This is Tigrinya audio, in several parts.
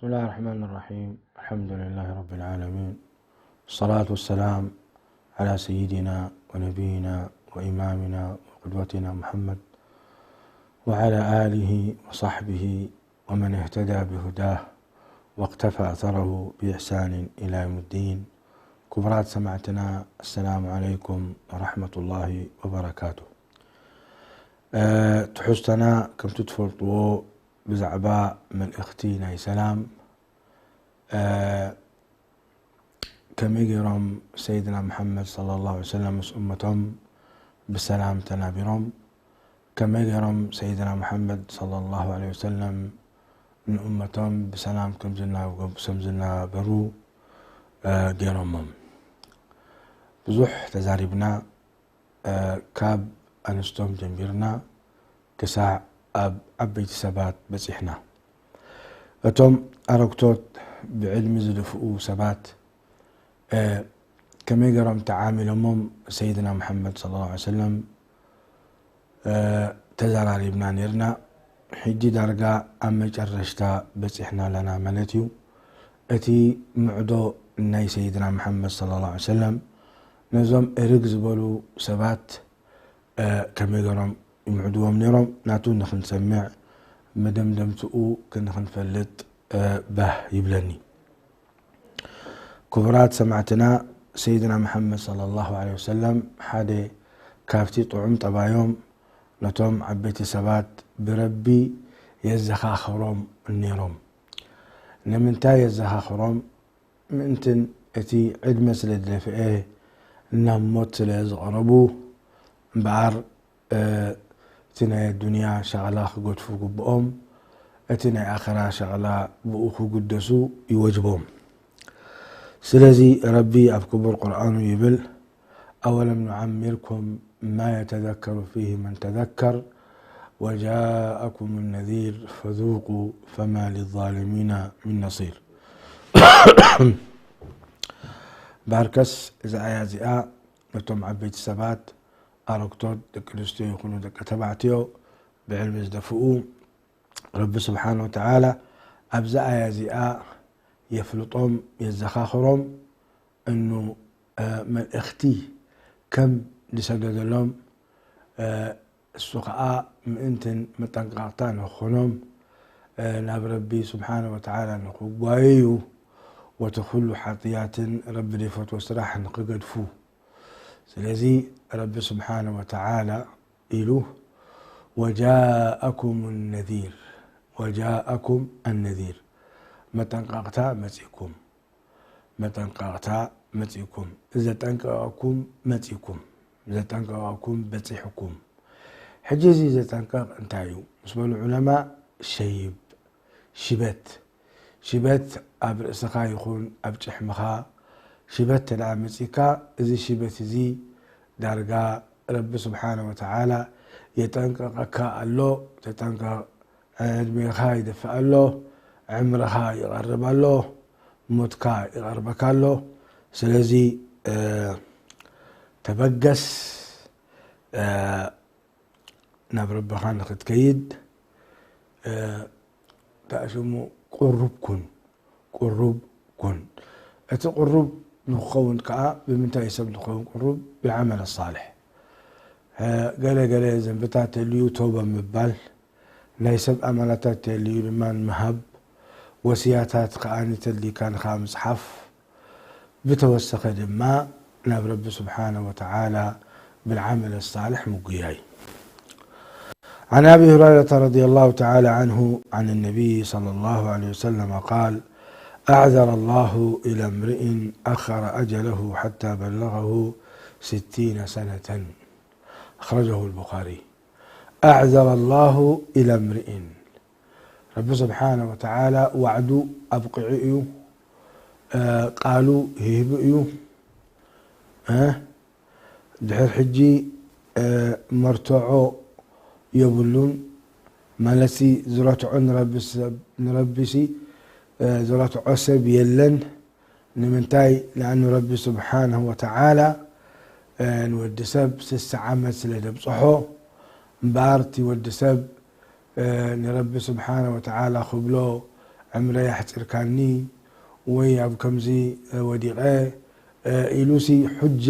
بسم الله الرحمن الرحيم. الحمد لله رب العالمين. الصلاة والسلام على سيدنا ونبينا وإمامنا وقدوتنا محمد وعلى آله وصحبه ومن اهتدى بهداه واقتفى أثره بإحسان إلى يوم الدين. ክቡራት ሰማዕትና፣ السلام عليكم ورحمة الله وبركاته. ትሕዝቶና ከምቲ ትፈልጥዎ ብዛዕባ መልእኽቲ ናይ ሰላም፣ ከመይ ገይሮም ሰይድና መሓመድ صلى الله عليه وسلم ምስ እመቶም ብሰላም ተናቢሮም፣ ከመይ ገይሮም ሰይድና መሓመድ صلى الله عليه وسلم ንእመቶም ብሰላም ከም ዝናገ-፣ ከም ዝናበሩ ገይሮሞም። ብዙሕ ተዛሪብና። ካብ ኣንስቶም ጀሚርና ክሳዕ ኣብ ዓበይቲ ሰባት በጺሕና። እቶም ኣረግቶት ብዕድሚ ዝደፍኡ ሰባት ከመይ ገይሮም ተዓሚሎሞም ሰይድና መሓመድ صلى الله عليه وسلم ተዘራሪብና ነይርና። ሕጂ ዳርጋ ኣብ መጨረሽታ በጺሕና ኣለና ማለት እዩ። እቲ ምዕዶ ናይ ሰይድና መሓመድ صلى الله عليه وسلم ነዞም እርግ ዝበሉ ሰባት ከመይ ገይሮም ይምዕድዎም ነይሮም ናቱ ንኽንሰምዕ፣ መደምደምትኡ ክንፈልጥ ባህ ይብለኒ። ክቡራት ሰማዕትና፣ ሰይድና መሓመድ صلى الله عليه وسلم ሓደ ካብቲ ጥዑም ጠባዮም፣ ነቶም ዓበይቲ ሰባት ብረቢ የዘኻኽሮም ነይሮም። ንምንታይ የዘኻኽሮም? ምእንትን እቲ ዕድመ ስለ ዝደፍአ፣ ናብ ሞት ስለ ዝቐረቡ እምበኣር፣ እቲ ናይ ኣዱንያ ሸቕላ ክገድፉ ግብኦም፣ እቲ ናይ ኣኸራ ሸቕላ ብኡ ክግደሱ ይወጅቦም። ስለዚ ረቢ ኣብ ክቡር ቁርኣኑ ይብል፣ أولم نعمركم ما يتذكر فيه من تذكر وجاءكم النذير فذوقوا فما للظالمين من نصير. ባርከስ እዛ ኣያ እዚኣ ነቶም ዓበይቲ ሰባት፣ ኣረግቶት፣ ደቂ ኣንስትዮ ይኹኑ ደቂ ተባዕትዮ፣ ብዕልሚ ዝደፍኡ፣ ረቢ ስብሓን ወተዓላ ኣብዛ ኣያ እዚኣ የፍልጦም፣ የዘኻኽሮም፣ እኑ መልእኽቲ ከም ዝሰደደሎም፣ እሱ ኸዓ ምእንትን መጠንቀቕታ ንኽኾኖም፣ ናብ ረቢ ስብሓነ ወተዓላ ንኽጓየዩ፣ ወቲ ኩሉ ሓጥያትን ረቢ ዘይፈትዎ ስራሕ ንኽገድፉ። ስለዚ ረቢ ስብሓነ ወተዓላ ኢሉ፣ "ወጃአኩም ነዚር፣ ወጃአኩም ኣነዚር፣ መጠንቀቕታ መጺእኩም፣ መጠንቀቕታ መጺእኩም፣ ዘጠንቀቐኩም መጺእኩም፣ ዘጠንቀቐኩም በጺሕኩም." ሕጂ እዚ ዘጠንቀቕ እንታይ እዩ? ምስ በሉ ዑለማ፣ ሸይብ፣ ሽበት፣ ሽበት ኣብ ርእስኻ ይኹን ኣብ ጭሕምኻ ሽበት ተደኣ መጺእካ፣ እዚ ሽበት እዚ ዳርጋ ረቢ ስብሓነ ወተዓላ የጠንቀቐካ ኣሎ። ተጠንቀቕ፣ ዕድሜኻ ይደፍእ ኣሎ፣ ዕምርኻ ይቐርብ ኣሎ፣ ሞትካ ይቐርበካ ኣሎ። ስለዚ፣ እ፣ ተበገስ፣ እ፣ ናብ ረብኻ ንኽትከይድ፣ እ፣ እንታይ ሽሙ፣ ቁሩብ ኩን፣ ቁሩብ ኩን። እቲ ቁሩብ ንክኸውን ከኣ ብምንታይ ሰብ ዝኸውን ቁሩብ? ብዓመል ሳልሕ። እ፣ ገለ ገለ ዘንብታት ተልዩ ተውባ ምባል፣ ናይ ሰብ ኣማናታት ተልዩ ድማ ምሃብ፣ ወስያታት ከኣ ተልይካ ንኻ ምጽሓፍ፣ ብተወሰኸ ድማ ናብ ረቢ ስብሓነ ወተዓላ ብልዓመል ሳልሕ ምጉያይ። عن أبي هريرة رضي الله تعالى عنه عن النبي صلى الله عليه وسلم قال: أعذر الله إلى امرئ أخر أجله حتى بلغه ستين سنة. أخرجه البخاري. أعذر الله إلى امرئ، ረቢ ስብሓነ ወተዓላ ዋዕዱ ኣብቂዑ እዩ፣ እ፣ ቃሉ ሂቡ እዩ። እ፣ ድሕር ሕጂ፣ እ፣ መርትዖ የብሉን። ማለትሲ ዝረትዖ ንረቢ ሰብ፣ ንረቢሲ፣ እ፣ ዝረትዖ ሰብ የለን። ንምንታይ? ለኣኑ ረቢ ስብሓነሁ ወተዓላ፣ እ፣ ንወዲ ሰብ ስሳ ዓመት ስለ ደብጽሖ፣ እምበኣር እቲ ወዲ ሰብ፣ እ፣ ንረቢ ስብሓነሁ ወተዓላ ክብሎ ዕምረይ ኣሕጺርካኒ ወይ ኣብ ከምዚ ወዲቐ ኢሉሲ ሑጃ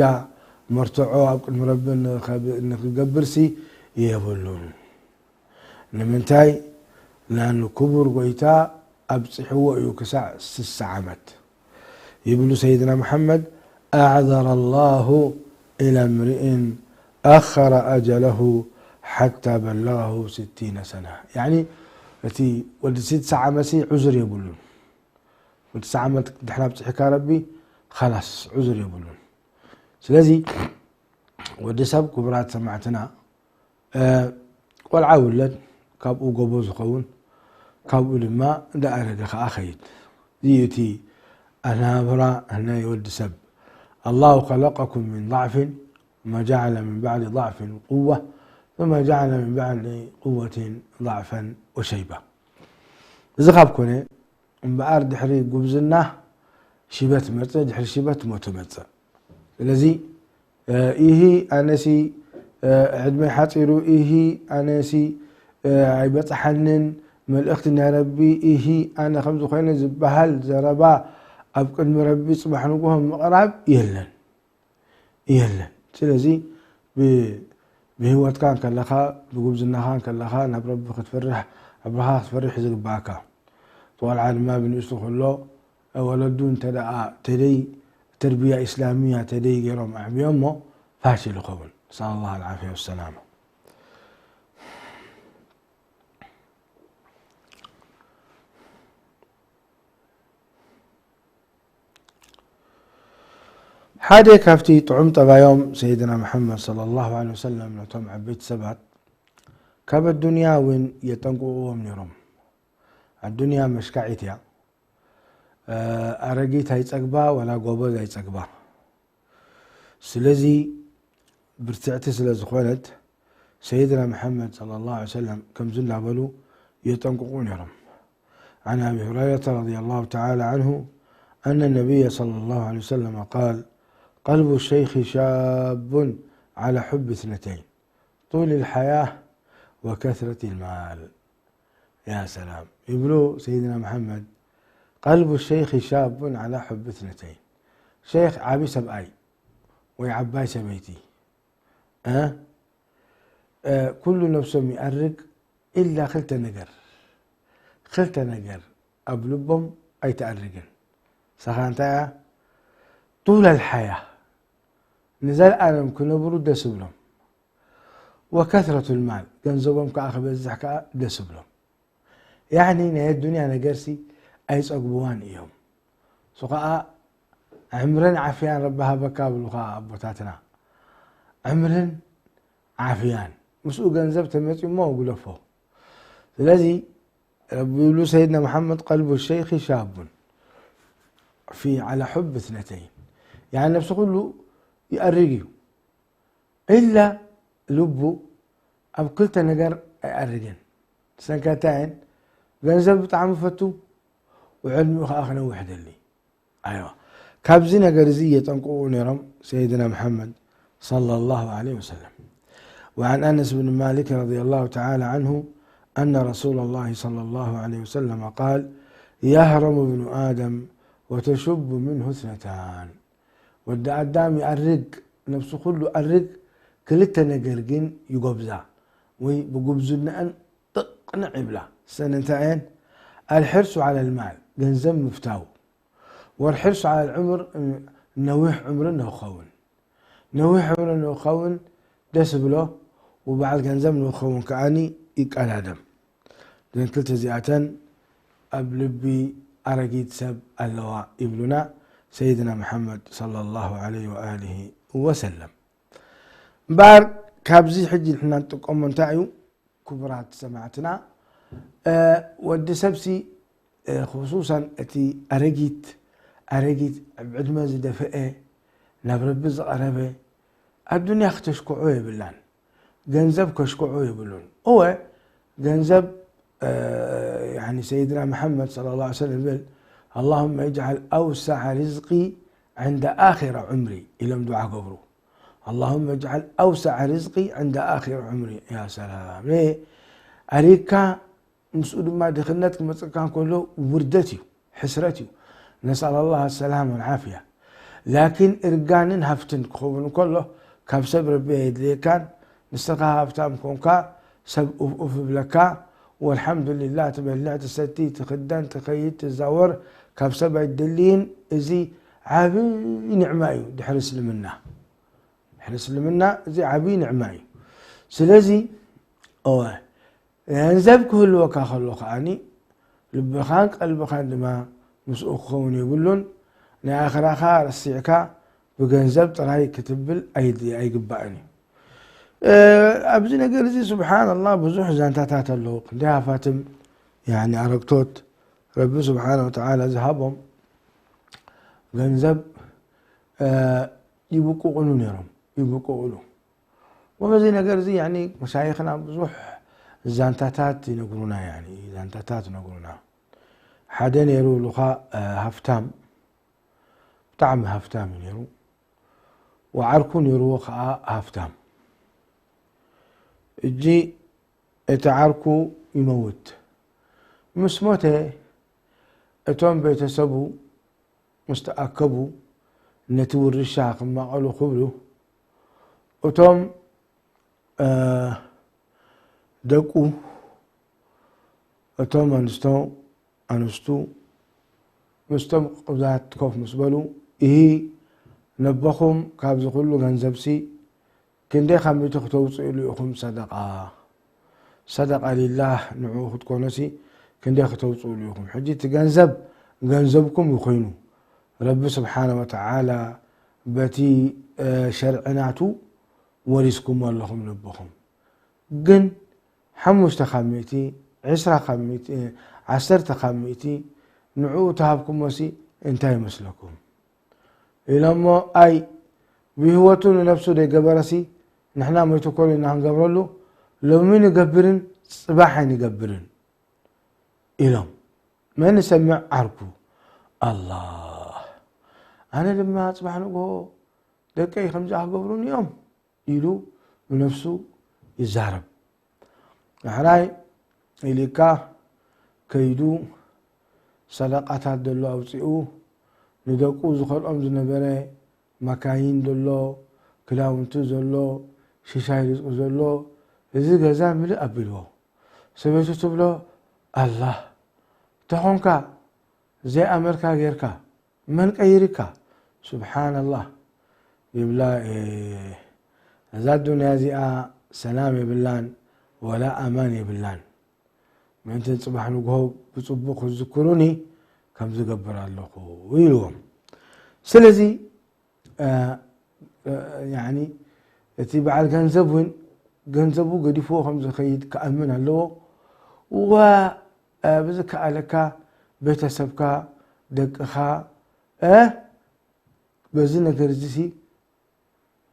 መርትዖ ኣብ ቅድሚ ረቢ ንኸብ-፣ ንኽገብርሲ የብሉን። ንምንታይ? ላን ክቡር ጎይታ ኣብጽሕዎ እዩ ክሳዕ ስሳ ዓመት። ይብሉ ሰይድና መሓመድ፣ "ኣዕዘረ ላሁ ኢላ እምርኢን ኣኸረ ኣጀለሁ ሓታ በለገሁ ስቲነ ሰና።" ያዕኒ፣ እቲ ወዲ ስሳ ዓመትሲ ዑዙር የብሉን። ወዲ ስሳ ዓመት ድሕና ኣብጽሕካ ረቢ፣ ኸላስ ዑዙር የብሉን። ስለዚ፣ ወዲ ሰብ ክቡራት ሰማዕትና፣ እ፣ ቆልዓ ውለድ፣ ካብኡ ጎቦ ዝኸውን፣ ካብኡ ድማ እንዳኣረገ ኸዓ ኸይድ። እዚ እዩ እቲ ኣናብራ ናይ ወዲ ሰብ። "ኣላሁ ኸለቀኩም ሚን ضዕፊን ثم جعل من بعد ضعف قوة ثم جعل من بعد قوة ضعفا وشيبة." እዚ ካብ ኮነ እምበኣር ድሕሪ ጉብዝና ሽበት መጸ፣ ድሕሪ ሽበት ሞት መጸ። ስለዚ፣ እ፣ ኢሂ ኣነሲ፣ እ፣ ዕድመይ ሓጺሩ፣ ኢሂ ኣነሲ፣ እ፣ ኣይበጽሓንን መልእኽቲ ናይ ረቢ፣ ኢሂ ኣነ ከምዚ ኮይነ ዝበሃል ዘረባ ኣብ ቅድሚ ረቢ ጽባሕ ንግሆ ምቕራብ የለን። የለን። ስለዚ ብ-፣ ብህይወትካ እንከለኻ፣ ብጉብዝናኻ እንከለኻ ናብ ረቢ ክትፈርሕ፣ ኣብ ረኻ ክትፈርሕ እዩ ዝግባኣካ። እቲ ቆልዓ ድማ ብንእሽቱ ከሎ፣ ወለዱ እንተ ደኣ ተደይ ተርቢያ ኢስላሚያ ተደይ ገይሮም ኣዕብዮሞ ፋሽል ይኸውን። ነስኣል ላህ ኣልዓፍያ ወሰላማ። ሓደ ካብቲ ጥዑም ጠባዮም ሰይድና መሓመድ ሰለላሁ ዐለይሂ ወሰለም ነቶም ዓበይቲ ሰባት ካብ ኣዱንያ እውን የጠንቅቕዎም ነይሮም። ኣዱንያ መሽካዒት እያ። እ፣ ኣረጊት ኣይጸግባ ወላ ጎበዝ ኣይጸግባ። ስለዚ ብርትዕቲ ስለ ዝኾነት፣ ሰይድና መሓመድ ሰለላሁ ዐለይሂ ወሰለም ከምዚ እንዳበሉ የጠንቅቑ ነይሮም። عن أبي هريرة رضي الله تعالى عنه أن النبي صلى الله عليه وسلم قال: "قلب الشيخ شاب على حب اثنتين، طول الحياة وكثرة المال." ያ ሰላም። ይብሉ ሰይድና መሓመድ፣ "ቀልቡ ሸይኽ ሻቡን ዓላ ሑብ እትነተይን።" ሸይኽ ዓቢ ሰብኣይ ወይ ዓባይ ሰበይቲ፣ እ፣ እ፣ ኩሉ ነብሶም ይኣርግ ኢላ ክልተ ነገር፣ ክልተ ነገር ኣብ ልቦም ኣይትኣርግን። ንሳኻ እንታይ እያ? ጡለል ሓያ፣ ንዘለኣለም ክነብሩ ደስ ይብሎም። ወከትረቱል ማል፣ ገንዘቦም ከኣ ክበዝሕ ከኣ ደስ ይብሎም። ያዕኒ ናይ ኣዱንያ ነገርሲ ኣይጸግብዋን እዮም። እሱ ከኣ ዕምርን ዓፍያን ረቢ ሃበካ ብሉኻ ኣቦታትና። ዕምርን ዓፍያን። ምስኡ ገንዘብ ተመጺኡ እሞ ግደፎ። ስለዚ ረቢ ይብሉ ሰይድና መሓመድ፣ "ቀልቡ ሸይኺ ሻቡን ፊ ዓላ ሑብ እትነተይን።" ያዕኒ ነብሲ ኩሉ ይኣርግ እዩ። ኢላ ልቡ ኣብ ክልተ ነገር ኣይኣርግን። ንሰን ከ እንታይ እየን? ገንዘብ ብጣዕሚ ፈቱ፣ ወዕድሚኡ ከኣ ክነውሕ ደሊ። ኣይዋ፣ ካብዚ ነገር እዚ የጠንቅቑ ነይሮም ሰይድና መሓመድ ሰለላሁ ዐለይሂ ወሰለም። وعن أنس بن مالك رضي الله تعالى عنه أن رسول الله صلى الله عليه وسلم قال: "يهرم ابن آدم وتشب منه اثنتان." ወዲ ኣዳም ይኣርግ፣ ነብሱ ኩሉ ኣርግ፣ ክልተ ነገር ግን ይጎብዛ ወይ ብጉብዝናኣን ጥቕንዕ ይብላ። እሰን እንታይ እየን? ኣልሕርሱ ዓላ ልማል፣ ገንዘብ ምፍታው፣ ወልሕርሱ ዓላ ልዕምር፣ ነዊሕ ዕምሪ ንክኸውን። ነዊሕ ዕምሪ ንክኸውን ደስ ብሎ፣ ወበዓል ገንዘብ ንክኸውን ከኣኒ ይቀዳደም። እዘን ክልተ እዚኣተን ኣብ ልቢ ኣረጊት ሰብ ኣለዋ ይብሉና ሰይድና መሓመድ ሰለላሁ ዐለይሂ ወኣሊሂ ወሰለም። እምበኣር ካብዚ ሕጂ ንሕና ንጥቀሞ እንታይ እዩ? ክቡራት ሰማዕትና፣ እ፣ ወዲ ሰብሲ፣ እ፣ ክሱሳን እቲ ኣረጊት፣ ኣረጊት ኣብ ዕድመ ዝደፈአ፣ ናብ ረቢ ዝቐረበ፣ ኣዱንያ ክተሽክዖ የብላን። ገንዘብ ከሽክዖ የብሉን። እወ፣ ገንዘብ፣ እ፣ ያኒ ሰይድና መሓመድ ሰለላሁ ዐለይሂ ወሰለም ይብል፣ "ኣላሁመ እጅዓል ኣውሰዐ ሪዝቂ ዕንደ ኣኺረ ዑምሪ" ኢሎም ዱዓ ገብሩ። "ኣላሁመ እጅዓል ኣውሰዐ ሪዝቂ ዕንደ ኣኺረ ዑምሪ።" ያ ሰላም። እ፣ ኣሪግካ ምስኡ ድማ ድኽነት ክመጽእካ እንከሎ ውርደት እዩ፣ ሕስረት እዩ። ነስኣል ኣላህ ሰላም ወልዓፍያ። ላኪን እርጋንን ሃፍትን ክኸውን እንከሎ ካብ ሰብ ረቢ ኣየድልየካን። ንስኻ ሃብታም ኮንካ ሰብ ኡፍ ኡፍ ይብለካ፣ ወልሓምዱሊላህ ትበልዕ፣ ትሰቲ፣ ትኽደን፣ ትኸይድ፣ ትዛወር፣ ካብ ሰብ ኣይትደልይን። እዚ ዓብዪ ኒዕማ እዩ ድሕሪ እስልምና። ድሕሪ እስልምና እዚ ዓብዪ ኒዕማ እዩ። ስለዚ እወ፣ ገንዘብ ክህልወካ ከሎ ከዓኒ ልብኻን ቀልብኻን ድማ ምስኡ ክኸውን የብሉን። ናይ ኣኽራኻ ረሲዕካ ብገንዘብ ጥራይ ክትብል ኣይድ-፣ ኣይግባእን እዩ። እ፣ ኣብዚ ነገር እዚ ስብሓንላህ ብዙሕ ዛንታታት ኣለዉ። ክንደይ ሃፋትም፣ ያኒ ኣረግቶት ረቢ ስብሓነ ወተዓላ ዝሃቦም ገንዘብ፣ እ፣ ይብቁቑሉ ነይሮም፣ ይብቁቑሉ። ወበዚ ነገር እዚ ያኒ መሻይኽና ብዙሕ ዛንታታት ይነግሩና፣ ያኒ ዛንታታት ይነግሩና። ሓደ ነይሩ ኢሉኻ፣ እ፣ ሃፍታም፣ ብጣዕሚ ሃፍታም እዩ ነይሩ። ወዓርኩ ነይሩዎ ኸዓ ሃፍታም። እጂ እቲ ዓርኩ ይመውት። ምስ ሞተ እቶም ቤተሰቡ ምስ ተኣከቡ ነቲ ውርሻ ክማቐሉ ክብሉ እቶም፣ እ፣ ደቁ፣ እቶም ኣንስቶ፣ ኣንስቱ ምስቶም ቅብዛት ኮፍ ምስ በሉ፣ እሂ ነቦኹም ካብዚ ኩሉ ገንዘብሲ ክንደይ ካብ ሚእቲ ክተውፅእሉ ኢኹም ሰደቃ? ሰደቃ ሊላህ ንዕኡ ክትኮኖሲ ክንደይ ክተውፅእሉ ኢኹም? ሕጂ እቲ ገንዘብ ገንዘብኩም ይኾይኑ። ረቢ ስብሓነ ወተዓላ በቲ፣ እ፣ ሸርዒ ናቱ ወሪስኩም ኣለኹም ነቦኹም። ግን ሓሙሽተ ካብ ሚእቲ፣ ዕስራ ካብ ሚእቲ፣ እ፣ ዓሰርተ ካብ ሚእቲ ንዕኡ ተሃብኩሞሲ እንታይ ይመስለኩም? ኢሎሞ፣ ኣይ ብህይወቱ ንነብሱ ደይገበረሲ ንሕና ሞይቱ ኮሎ ኢና ክንገብረሉ፣ ሎሚ ንገብርን ጽባሕ ኣይንገብርን ኢሎም። መን ይሰምዕ? ዓርኩ። ኣላህ። ኣነ ድማ ጽባሕ ንግሆ ደቀይ ከምዚ ክገብሩኒ እዮም ኢሉ ብነፍሱ ይዛረብ። ዳሕራይ ኢሊካ ከይዱ ሰደቃታት ዘሎ ኣውፂኡ፣ ንደቁ ዝኸልኦም ዝነበረ መካይን ዘሎ፣ ክዳውንቲ ዘሎ፣ ሽሻይ ርዝቂ ዘሎ፣ እዚ ገዛ ምልእ ኣቢልዎ። ሰበይቱ ትብሎ፣ ኣላህ፣ ተኾንካ ዘይኣመልካ ጌርካ፣ መን ቀይርካ? ሱብሓነላህ። ይብላ፣ እ፣ እዛ ዱንያ እዚኣ ሰላም የብላን፣ ወላ ኣማን የብላን። ምእንቲ ጽባሕ ንግሆ ብጽቡቕ ክዝክሩኒ ከም ዝገብር ኣለኹ ኢልዎም። ስለዚ፣ እ፣ እ፣ ያኒ እቲ በዓል ገንዘብ እውን ገንዘቡ ገዲፍዎ ከም ዝኸይድ ክኣምን ኣለዎ። ወ-፣ እ፣ ብዝከኣለካ ቤተሰብካ፣ ደቅኻ፣ እ፣ በዚ ነገር እዚ ሲ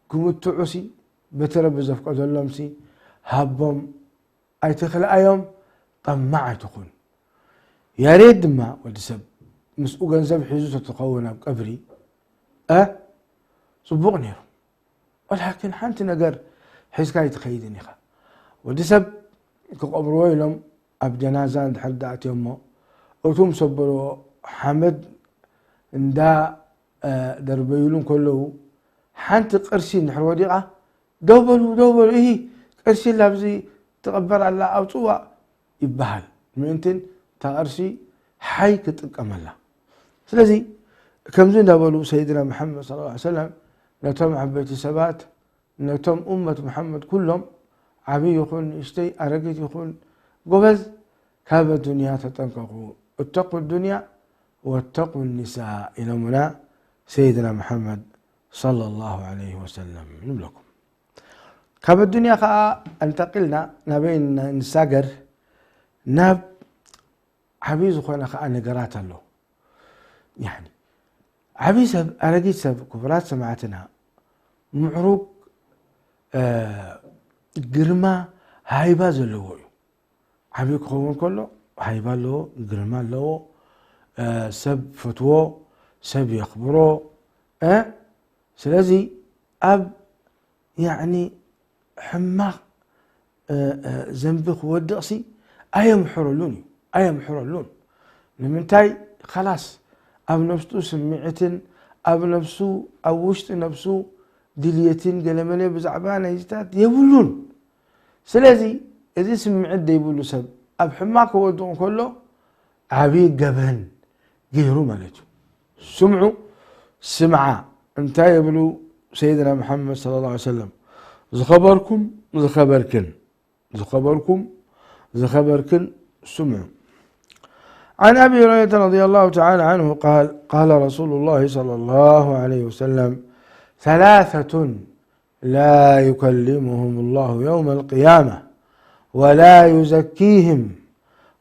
ክምትዑ ሲ በቲ ረቢ ዘፍቀደሎም ሲ ሃቦም፣ ኣይትኽልኣዮም፣ ጠማዕ ኣይትኹን። ያሬድ ድማ ወዲ ሰብ ምስኡ ገንዘብ ሒዙ ተትኸውን ኣብ ቀብሪ፣ እ፣ ጽቡቕ ነይሩ። ወላኪን ሓንቲ ነገር ሒዝካ ኣይትኸይድን ኢኻ። ወዲ ሰብ ክቐብርዎ ኢሎም ኣብ ጀናዛ እንድሕር ደኣ ኣትዮሞ፣ እቶም ሰበርዎ ሓመድ እንዳ፣ እ፣ ደርበዩሉ እንከለዉ፣ ሓንቲ ቅርሲ እንድሕር ወዲቓ፣ "ደው በሉ፣ ደው በሉ፣ እሂ ቅርሲ ኣላ ኣብዚ ትቕበር ኣላ፣ ኣውጽዋ" ይበሃል። ምእንትን እታ ቅርሲ ሓይ ክጥቀመላ። ስለዚ ከምዚ እንዳበሉ ሰይድና መሓመድ ሰለላሁ ዐለይሂ ወሰለም ነቶም ዓበይቲ ሰባት፣ ነቶም ኡመት መሓመድ ኩሎም፣ ዓብዪ ይኹን ንእሽተይ፣ ኣረጊት ይኹን ጎበዝ፣ ካብ ኣዱንያ ተጠንቀቑ፣ እተቁ ዱንያ ወተቁ ኒሳ ኢሎምና ሰይድና መሓመድ ሰለላሁ ዐለይሂ ወሰለም ንብለኩም። ካብ ኣዱንያ ኸዓ ኣንተቂልና ናበይ ንሳገር? ናብ ዓብዪ ዝኾነ ኸዓ ነገራት ኣሎ። ያኒ ዓብዪ ሰብ፣ ኣረጊት ሰብ፣ ክቡራት ሰማዕትና፣ ምዕሩግ፣ እ፣ ግርማ፣ ሃይባ ዘለዎ እዩ። ዓብዪ ክኸውን ከሎ ሃይባ ኣለዎ፣ ግርማ ኣለዎ፣ እ፣ ሰብ ፈትዎ፣ ሰብ የኽብሮ፣ እ፣ ስለዚ ኣብ ያዕኒ ሕማቕ፣ እ፣ እ፣ ዘንቢ ክወድቕሲ ኣየምሕረሉን እዩ፣ ኣየምሕረሉን። ንምንታይ? ኸላስ ኣብ ነፍሱ ስምዒትን ኣብ ነፍሱ፣ ኣብ ውሽጢ ነፍሱ ድልየትን ገለመለ ብዛዕባ ናይዚታት የብሉን። ስለዚ እዚ ስምዒት ዘይብሉ ሰብ ኣብ ሕማቕ ክወድቕ እንከሎ ዓብዪ ገበን ገይሩ ማለት እዩ። ስምዑ፣ ስምዓ፣ እንታይ የብሉ ሰይድና መሓመድ ሰለላሁ ዐለይሂ ወሰለም? ዝኸበርኩም፣ ዝኸበርክን፣ ዝኸበርኩም፣ ዝኸበርክን፣ ስምዑ። عن أبي هريرة رضي الله تعالى عنه قال: قال رسول الله صلى الله عليه وسلم: ثلاثة لا يكلمهم الله يوم القيامة ولا يزكيهم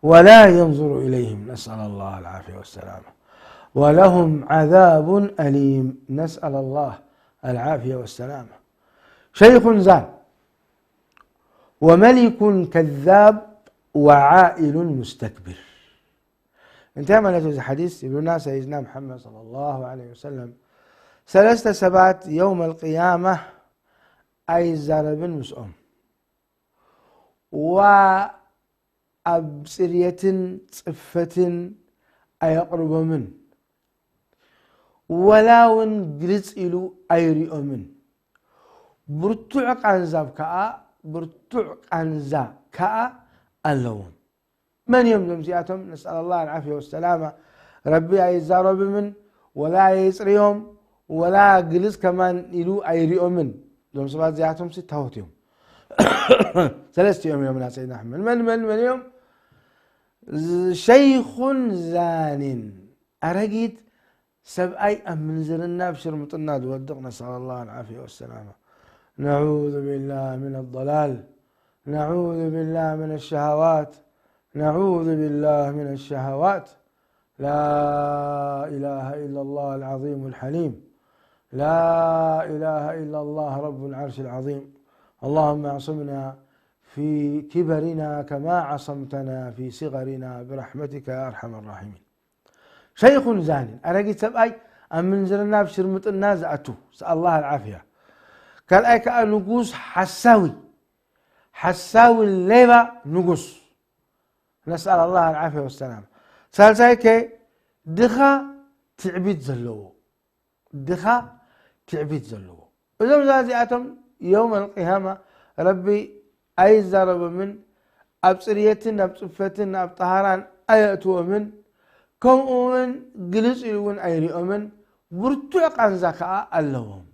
ولا ينظر إليهم، نسأل الله العافية والسلامة، ولهم عذاب أليم، نسأل الله العافية والسلامة. شيخ زان، وملك كذاب، وعائل مستكبر. እንታይ ማለት እዩ እዚ ሓዲስ? ይብሉና ሰይድና መሓመድ ሰለላሁ ዐለይሂ ወሰለም፣ ሰለስተ ሰባት የውመል ቅያማ ኣይዛረብን ምስኦም፣ ዋ ኣብ ጽርየትን ጽፈትን ኣየቕርቦምን፣ ወላ እውን ግልጽ ኢሉ ኣይሪኦምን። ብርቱዕ ቃንዛ ከኣ፣ ብርቱዕ ቃንዛ ከኣ ኣለዎም። መን እዮም እዞም እዚኣቶም? ነስኣል ኣላህ ኣልዓፍያ ወሰላማ። ረቢ ኣይዛረብምን፣ ወላ የጽርዮም፣ ወላ ግልጽ ከማን ኢሉ ኣይሪኦምን። እዞም ሰባት እዚኣቶም ሲ ታወት እዮም። ሰለስቲኦም እዮም ና ሰይድና ኣሕመድ። መን፣ መን፣ መን እዮም? ሸይኹን ዛኒን፣ ኣረጊት ሰብኣይ ኣብ ምንዝርና፣ ኣብ ሽርምጥና ዝወድቕ፣ ነስኣል ኣላህ ኣልዓፍያ ወሰላማ። ነዑዙ ቢላህ ሚነ ዶላል፣ ነዑዙ ቢላህ ሚነ ሸሃዋት፣ ነዑዙ ቢላህ ሚነ ሸሃዋት። ላ ኢላሃ ኢላ ላህ ኣልዓዚሙ ኣልሐሊም። ላ ኢላሃ ኢላ ላህ ረቡ ልዓርሽ ልዓዚም። ኣላሁመ ኣዕስምና ፊ ኪበሪና ከማ ዓሰምተና ፊ ሲገሪና ብራሕመቲከ ያ ኣርሐመ ራሒሚን። ሸይኹን ዛኒን፣ ኣረጊት ሰብኣይ ኣብ ምንዝርና፣ ኣብ ሽርምጥና ዝኣቱ፣ ነስኣል ኣላህ ኣልዓፍያ። ካልኣይ ከኣ ንጉስ ሓሳዊ፣ ሓሳዊ ሌባ ንጉስ፣ ነስኣል ኣላህ ኣልዓፍያ ወሰላም። ሳልሳይ ከ ድኻ ትዕቢት ዘለዎ፣ ድኻ ትዕቢት ዘለዎ። እዞም እዚኣቶም የውም ኣልቅያማ ረቢ ኣይዛረቦምን፣ ኣብ ጽርየትን ኣብ ጽፈትን ኣብ ጠሃራን ኣየእትዎምን፣ ከምኡ እውን ግልጽ ኢሉ እውን ኣይሪኦምን፣ ብርቱዕ ቃንዛ ከኣ ኣለዎም።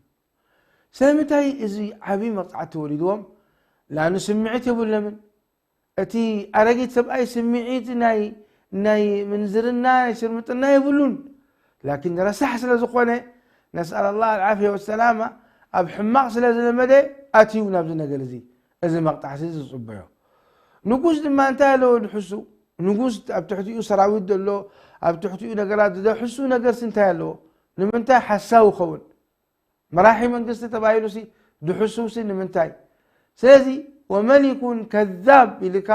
ስለምንታይ እዚ ዓብዪ መቕጻዕቲ ወሪድዎም? ላኑ ስምዒት የብሎምን። እቲ ኣረጊት ሰብኣይ ስምዒት ናይ፣ ናይ ምንዝርና፣ ናይ ሽርምጥና የብሉን። ላኪን ረሳሕ ስለ ዝኾነ፣ ነስኣል ኣላህ ኣልዓፍያ ወሰላማ፣ ኣብ ሕማቕ ስለ ዝለመደ ኣትዩ ናብዚ ነገር እዚ፣ እዚ መቕጣዕቲ እዚ ዝጽበዮ። ንጉስ ድማ እንታይ ኣለዎ ድሕሱ? ንጉስ ኣብ ትሕቲኡ ሰራዊት ዘሎ፣ ኣብ ትሕቲኡ ነገራት ዝደሕሱ ነገርሲ እንታይ ኣለዎ? ንምንታይ ሓሳዊ ኸውን? መራሒ መንግስቲ ተባሂሉሲ ድሕሱሲ ንምንታይ? ስለዚ ወመሊኩን ከዛብ ኢልካ፣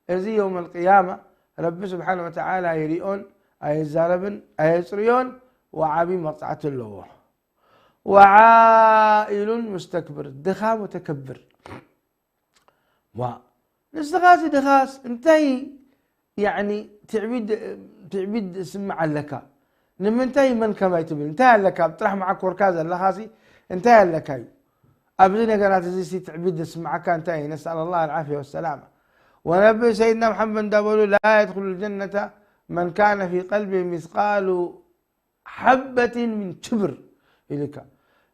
እዚ የውመል ቅያማ ረቢ ስብሓነ ወተዓላ ኣይሪኦን፣ ኣይዛረብን፣ ኣየጽርዮን፣ ወዓቢ መቕጻዕቲ ኣለዎ። ወዓኢሉን ሙስተክብር፣ ድኻ ሙተከብር። ዋ፣ ንስኻሲ ድኻስ እንታይ፣ ያዕኒ ትዕቢት፣ ትዕቢት ስምዕ ኣለካ? ንምንታይ መን ከማይ ትብል? እንታይ ኣለካ? ኣብ ጥራሕ መዓኮርካ ዘለኻሲ እንታይ ኣለካ እዩ? ኣብዚ ነገራት እዚ ሲ ትዕቢት ዘስምዓካ እንታይ እዩ? ነስኣል ኣላህ ኣልዓፍያ ወሰላማ። ወነቢ ሰይድና መሓመድ እንዳበሉ፣ ላ የድኹሉ ልጀነተ መን ካነ ፊ ቀልቢ ሚስቃሉ ሓበትን ምን ክብር ኢልካ።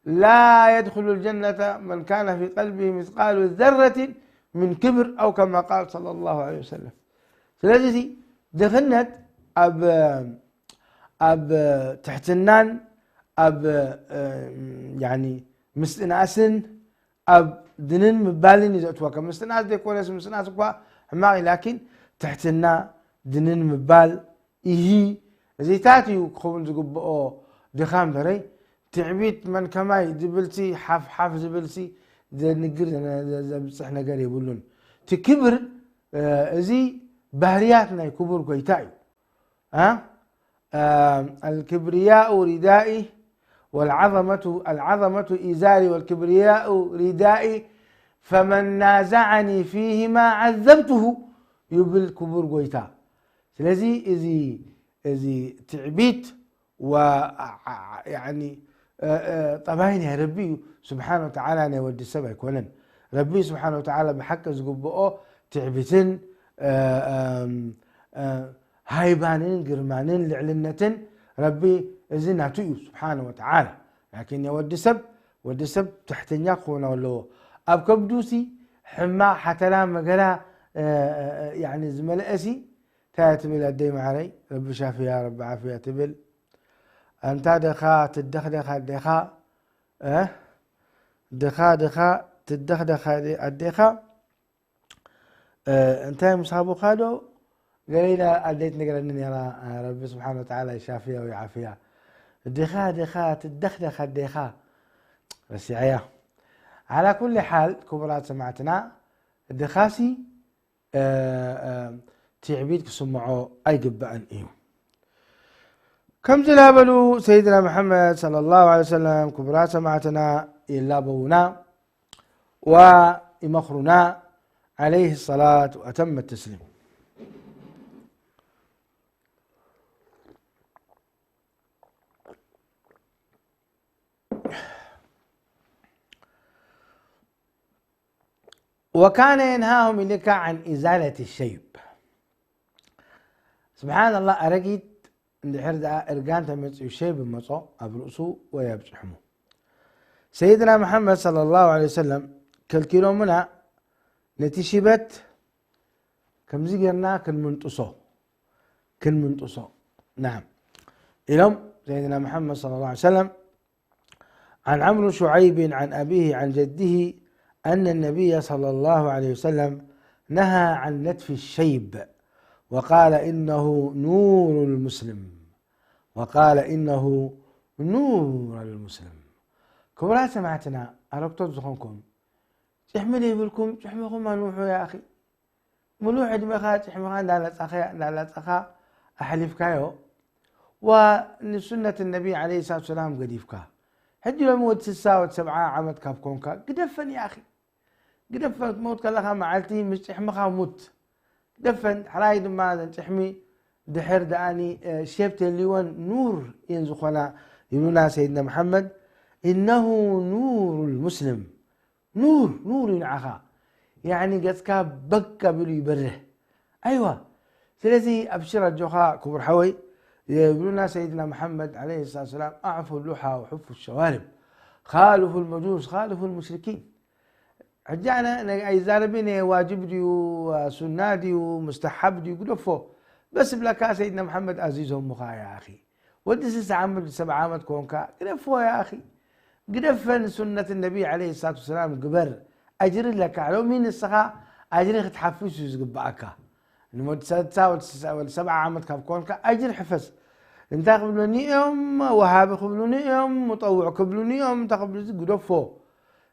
ላ የድኹሉ ልጀነተ መን ካነ ፊ ቀልቢ ሚስቃሉ ዘረትን ምን ክብር፣ ኣው ከማ ቃል ሰለላሁ ዐለይሂ ወሰለም። ስለዚ እዚ ድኽነት ኣብ፣ ኣብ ትሕትናን ኣብ፣ ያኒ፣ ምስትንኣስን ኣብ ድንን ምባልን እዩ ዘእትወካ። ምስትንኣስ ዘይኮነስ፣ ምስትንኣስ እኳ ሕማቕ እዩ፣ ላኪን ትሕትና፣ ድንን ምባል፣ ኢሂ፣ እዚታት እዩ ክኸውን ዝግብኦ ድኻ እምበረይ፣ ትዕቢት መን ከማይ ዝብልሲ፣ ሓፍ ሓፍ ዝብልሲ፣ ዘንግር ዘነ-፣ ዘ-፣ ዘብጽሕ ነገር የብሉን። እቲ ክብር፣ እ፣ እዚ ባህርያት ናይ ክቡር ጎይታ እዩ። እ? እ፣ ኣልክብርያኡ ሪዳኢ ወልዓዘመቱ፣ ኣልዓዘመቱ ኢዛሪ ወልክብርያኡ ሪዳኢ ፈመን ናዛዓኒ ፊሂማ ዓዘብቱሁ። ይብል ክቡር ጎይታ። ስለዚ እዚ፣ እዚ ትዕቢት ወ-፣ ያኒ፣ እ፣ እ፣ ጠባይ ናይ ረቢ እዩ። ስብሓን ወተዓላ ናይ ወዲ ሰብ ኣይኮነን። ረቢ ስብሓን ወተዓላ ብሓቂ ዝግብኦ ትዕቢትን፣ እ፣ እም፣ እ፣ ሃይባንን ግርማንን ልዕልነትን ረቢ እዚ ናቱ እዩ ስብሓን ወተዓላ። ላኪን ናይ ወዲ ሰብ፣ ወዲ ሰብ ትሕተኛ ክኾን ኣለዎ። ኣብ ከብዱሲ ሕማቕ ሓተላ መገላ፣ እ፣ እ፣ እ፣ ያኒ ዝመልአሲ እንታይ ትብል ኣደይ መዓረይ? ረቢ ሻፍያ፣ ረቢ ዓፍያ ትብል። ኣንታ ደኻ ትደኽደኽ ኣዴኻ፣ እ? ድኻ ድኻ ትደኽደኽ ኣዴኻ፣ እ፣ እንታይ ምስ ሃቡኻ ዶ? ገለ ኢላ ኣደይ ትነግረኒ ነይራ፣ እ፣ ረቢ ስብሓን ወተዓላ ይሻፍያ ወይ ዓፍያ። ድኻ ድኻ ትደኽደኽ ኣዴኻ፣ ረሲዐያ። ዓላ ኩሊ ሓል፣ ክቡራት ሰማዕትና፣ ድኻሲ እ፣ እ፣ ትዕቢት ክስምዖ ኣይግባእን እዩ። ከምዚ እናበሉ ሰይድና መሐመድ ሰለላሁ ዐለይሂ ወሰለም ክቡራት ሰማዕትና ይላበዉና ወይመኽሩና ዐለይሂ ሰላት ወአተመ ተስሊም። وكان ينهاهم إليك عن إزالة الشيب. سبحان الله، ኣረጊት እንድሕር ደኣ እርጋን ተመጽኡ ሸይብ መጾ ኣብ ርእሱ ወይ ኣብ ጭሕሙ። ሰይድና መሐመድ ሰለላሁ ዐለይሂ ወሰለም ከልኪሎምና ነቲ ሽበት ከምዚ ጌርና ክንምንጥሶ፣ ክንምንጥሶ። نعم. ኢሎም ሰይድና መሐመድ ሰለላሁ ዐለይሂ ወሰለም عن عمرو شعيب عن أبيه عن جده أن النبي صلى الله عليه وسلم نهى عن نتف الشيب وقال إنه نور المسلم وقال إنه نور المسلم. ክቡራት ሰማዕትና ኣረግቶት ዝኾንኩም ጭሕሚ ዘይብልኩም ጭሕምኹም ኣንውሑ يا أخي. ሙሉእ ዕድመኻ ጭሕምኻ እንዳላጻኻ፣ እንዳላጻኻ ኣሕሊፍካዮ፣ ዋ ንሱነት ነቢ ዓለይሂ ሰላቱ ሰላም ገዲፍካ። ሕጂ ሎሚ ወዲ ስሳ ወዲ ሰብዓ ዓመት ካብ ኮንካ ግደፈን يا أخي። ግደፈን ክትመውት ከለኻ መዓልቲ ምስ ጭሕምኻ ሙት። ግደፈን ሓራይ ድማ ዘን ጭሕሚ ድሕር ደኣኒ እ፣ ሸብ ተልይወን ኑር እየን ዝኾና ይብሉና ሰይድና መሓመድ። إنه نور المسلم. ኑር ኑር እዩ ንዓኻ። ያኒ ገጽካ በግ ኣቢሉ ይበርህ። ኣይዋ ስለዚ ኣብሽር ኣጆኻ ክቡር ሓወይ። ይብሉና ሰይድና መሓመድ ዓለይሂ ሰላቱ ሰላም ኣዕፉ ሉሓ ወሑፉ ሸዋርብ ካልፉ ልመጁስ ካልፉ ልሙሽሪኪን። ሕጂ ኣነ ነ- ኣይዛረብን እየ ዋጅብ ድዩ ሱና ድዩ ሙስተሓብ ድዩ ግደፎ። በስ ብለካ ሰይድና መሓመድ ኣዚዞምኻ ያ ኣኺ። ወዲ ስሳ ዓመት ሰብዓ ዓመት ኮንካ ግደፎ ያ ኣኺ። ግደፈን ሱነት ነቢ ዓለይሂ ሰላቱ ወሰላም ግበር። ኣጅሪ ኣለካ ሎሚ ንስኻ ኣጅሪ ክትሓፍስ እዩ ዝግብኣካ። ንወዲ ሰሳ ወዲ ሰብዓ ዓመት ካብ ኮንካ ኣጅሪ ሕፈስ። እንታይ ክብሉኒ እዮም ወሃቢ ክብሉኒ እዮም ሙጠውዕ ክብሉኒ እዮም እንታይ ክብሉ ግደፎ።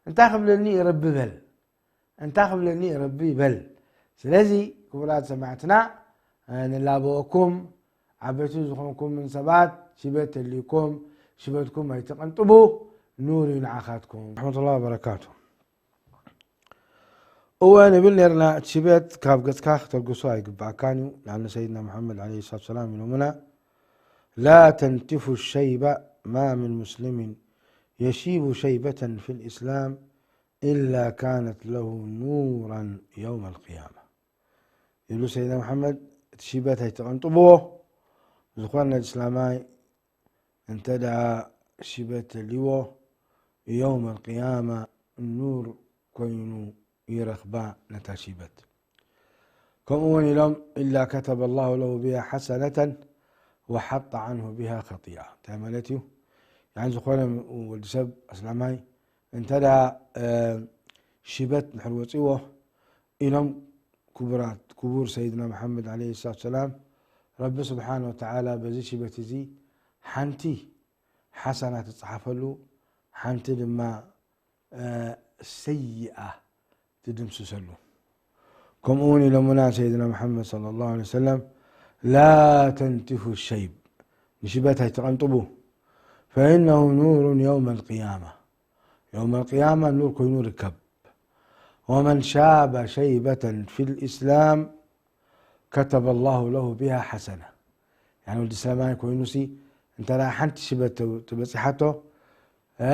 እንታይ ክብለኒ ረቢ በል። እንታይ ክብለኒ ረቢ በል። ስለዚ ክቡራት ሰማዕትና ንላበወኩም ዓበይቲ ዝኾንኩምን ሰባት ሽበት ተልይኩም ሽበትኩም ኣይትቐንጥቡ። ኑር እዩ ንዓኻትኩም ረሕመቱላ ወበረካቱ። እወ ንብል ነርና እቲ ሽበት ካብ ገጽካ ክተልግሶ ኣይግባኣካን እዩ። ንኣነ ሰይድና መሓመድ ዓለይሂ ሰላቱ ሰላም ኢሎምና ላ ተንቲፉ ሸይበ ማ ምን ሙስሊምን የሺቡ ሸይበተን ፊ ልእስላም ኢላ ካነት ለሁ ኑራን የውመ ልቅያማ ይብሉ ሰይድና መሓመድ። እቲ ሽበት ኣይተቐንጥብዎ። ዝኾነ እስላማይ እንተ ደኣ ሽበት ተልይዎ የውመ ልቅያማ ኑር ኮይኑ ይረኽባ ነታ ሽበት። ከምኡ እውን ኢሎም ኢላ ከተበ ላሁ ለሁ ብሃ ሓሰነተን ወሓጠ ዓንሁ ብሃ ኸጢኣ። እንታይ ማለት እዩ? ያን ዝኾነ ወዲ ሰብ ኣስላማይ እንተ ደኣ ሽበት ንድሕር ወፂዎ ኢሎም ክቡራት ክቡር ሰይድና መሓመድ ዓለይሂ ሰላቱ ሰላም ረቢ ስብሓን ወተዓላ በዚ ሽበት እዚ ሓንቲ ሓሰና ትፅሓፈሉ ሓንቲ ድማ ሰይኣ ትድምስሰሉ። ከምኡ እውን ኢሎምና ሰይድና መሓመድ ሰለላሁ ዐለይሂ ወሰለም ላ ተንቲፉ ሸይብ ንሽበት ኣይትቐንጥቡ ፈኢነሁ ኑሩን የውመ ልቅያማ የውመ ልቅያማ ኑር ኮይኑ ርከብ። ወመን ሻበ ሸይበተን ፊ ልእስላም كتب الله له بها حسنة. يعني ወዲ ሰማይ ኮይኑሲ እንተ ደኣ ሓንቲ ሽበት ተ-፣ ተበጺሓቶ፣ እ፣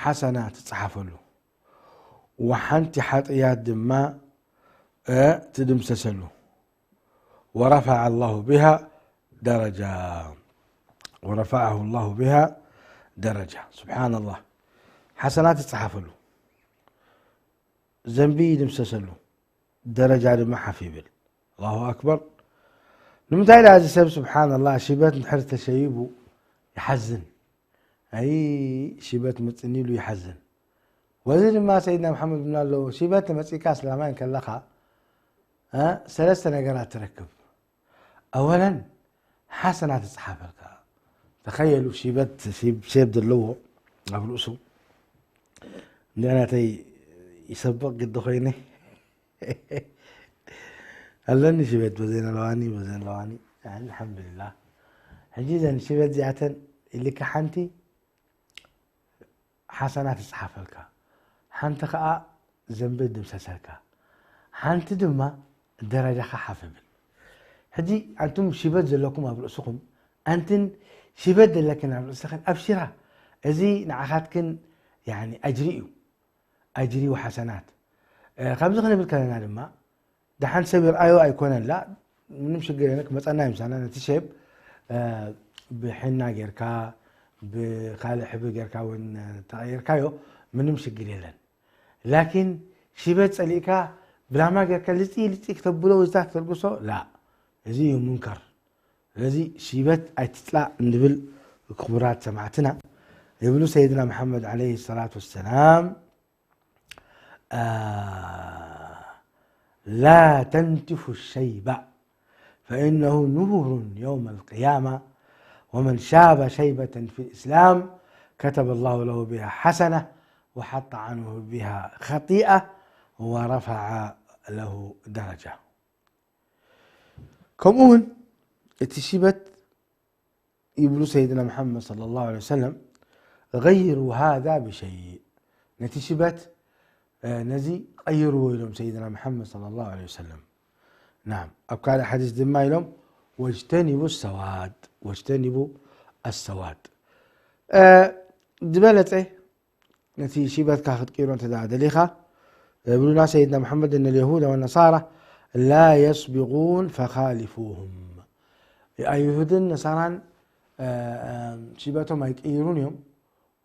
ሓሰና ትጸሓፈሉ። ወሓንቲ ሓጥያት ድማ፣ እ፣ ትድምሰሰሉ። ورفع الله بها درجة. ورفعه الله بها درجة. سبحان الله. ሓሰና ትጸሓፈሉ። ዘንቢ ይድምሰሰሉ። ደረጃ ድማ ሓፍ ይብል። ኣላሁ ኣክበር። ንምንታይ ኢላ እዚ ሰብ ስብሓንላህ ሽበት እንድሕር ተሸይቡ ይሓዝን። ኣይ ሽበት መጽኒ ኢሉ ይሓዝን። ወዚ ድማ ሰይድና መሓመድ ብና ኣለዎ፣ ሽበት ተመጺካ እስላማይ ከለኻ፣ እ፣ ሰለስተ ነገራት ትረክብ። ኣወለን ሓሰና ትጽሓፈልካ። ተኸየሉ ሽበት ሴብ፣ ሴብ ዘለዎ ኣብ ርእሱ። እንዲያ ናተይ ይሰብቕ ግዲ ኮይነ። ኣለኒ ሽበት በዘይ ነለዋኒ፣ በዘይ ነለዋኒ። ኣልሓምዱሊላህ። ሕጂ ዘን ሽበት እዚኣተን ኢልካ ሓንቲ ሓሰና ትጽሓፈልካ። ሓንቲ ኸኣ ዘንቢ ድምሰሰልካ። ሓንቲ ድማ ደረጃኻ ሓፍ ብል። ሕጂ ኣንቱም ሽበት ዘለኩም ኣብ ርእስኹም፣ ኣንትን ሽበት ዘለክን ኣብ ርእስኽን ኣብሽራ። እዚ ንዓኻትክን ያኒ ኣጅሪ እዩ። ኣጅሪ ወሓሰናት። እ፣ ከምዚ ክንብል ከለና ድማ፣ ደሓን ሰብ ይርኣዮ ኣይኮነን፣ ላ፣ ምንም ሽግር የለን። ክመጸና እዩ ምሳና። ነቲ ሼፕ፣ እ፣ ብሕና ጌርካ፣ ብኻልእ ሕብሪ ጌርካ እውን ተቐይርካዮ፣ ምንም ሽግር የለን። ላኪን ሽበት ጸሊእካ፣ ብላማ ጌርካ ልጺ ልጺ ክተብሎ፣ ወዝታ ክተልግሶ፣ ላ፣ እዚ እዩ ሙንከር። ስለዚ ሽበት ኣይትጽላእ እንድብል ክቡራት ሰማዕትና፣ ይብሉ ሰይድና መሓመድ ዓለይሂ ሰላቱ ወሰላም፣ لا تنتفوا الشيب فإنه نور يوم القيامة، ومن شاب شيبة في الإسلام كتب الله له بها حسنة وحط عنه بها خطيئة ورفع له درجة. ከምኡ እውን እቲ ሽበት ይብሉ ሰይድና መሓመድ ሰለላሁ ዐለይሂ ወሰለም፣ غيروا هذا بشيء፣ ነቲ ሽበት፣ እ፣ ነዚ ቀይርዎ ኢሎም ሰይድና መሓመድ ሰለላሁ ዐለይሂ ወሰለም። ናም፣ ኣብ ካልእ ሓዲስ ድማ ኢሎም፣ واجتنبوا السواد، واجتنبوا السواد። እ፣ ዝበለጸ ነቲ ሽበትካ ክትቅይሮ እንተ ደኣ ደሊኻ፣ እብሉና ሰይድና መሓመድ፣ እነ ልየሁደ ወነሳራ ላ የስቢቑን ፈኻሊፉሁም። ኣይሁድን ነሳራን፣ እ፣ እ፣ ሽበቶም ኣይቅይሩን እዮም፣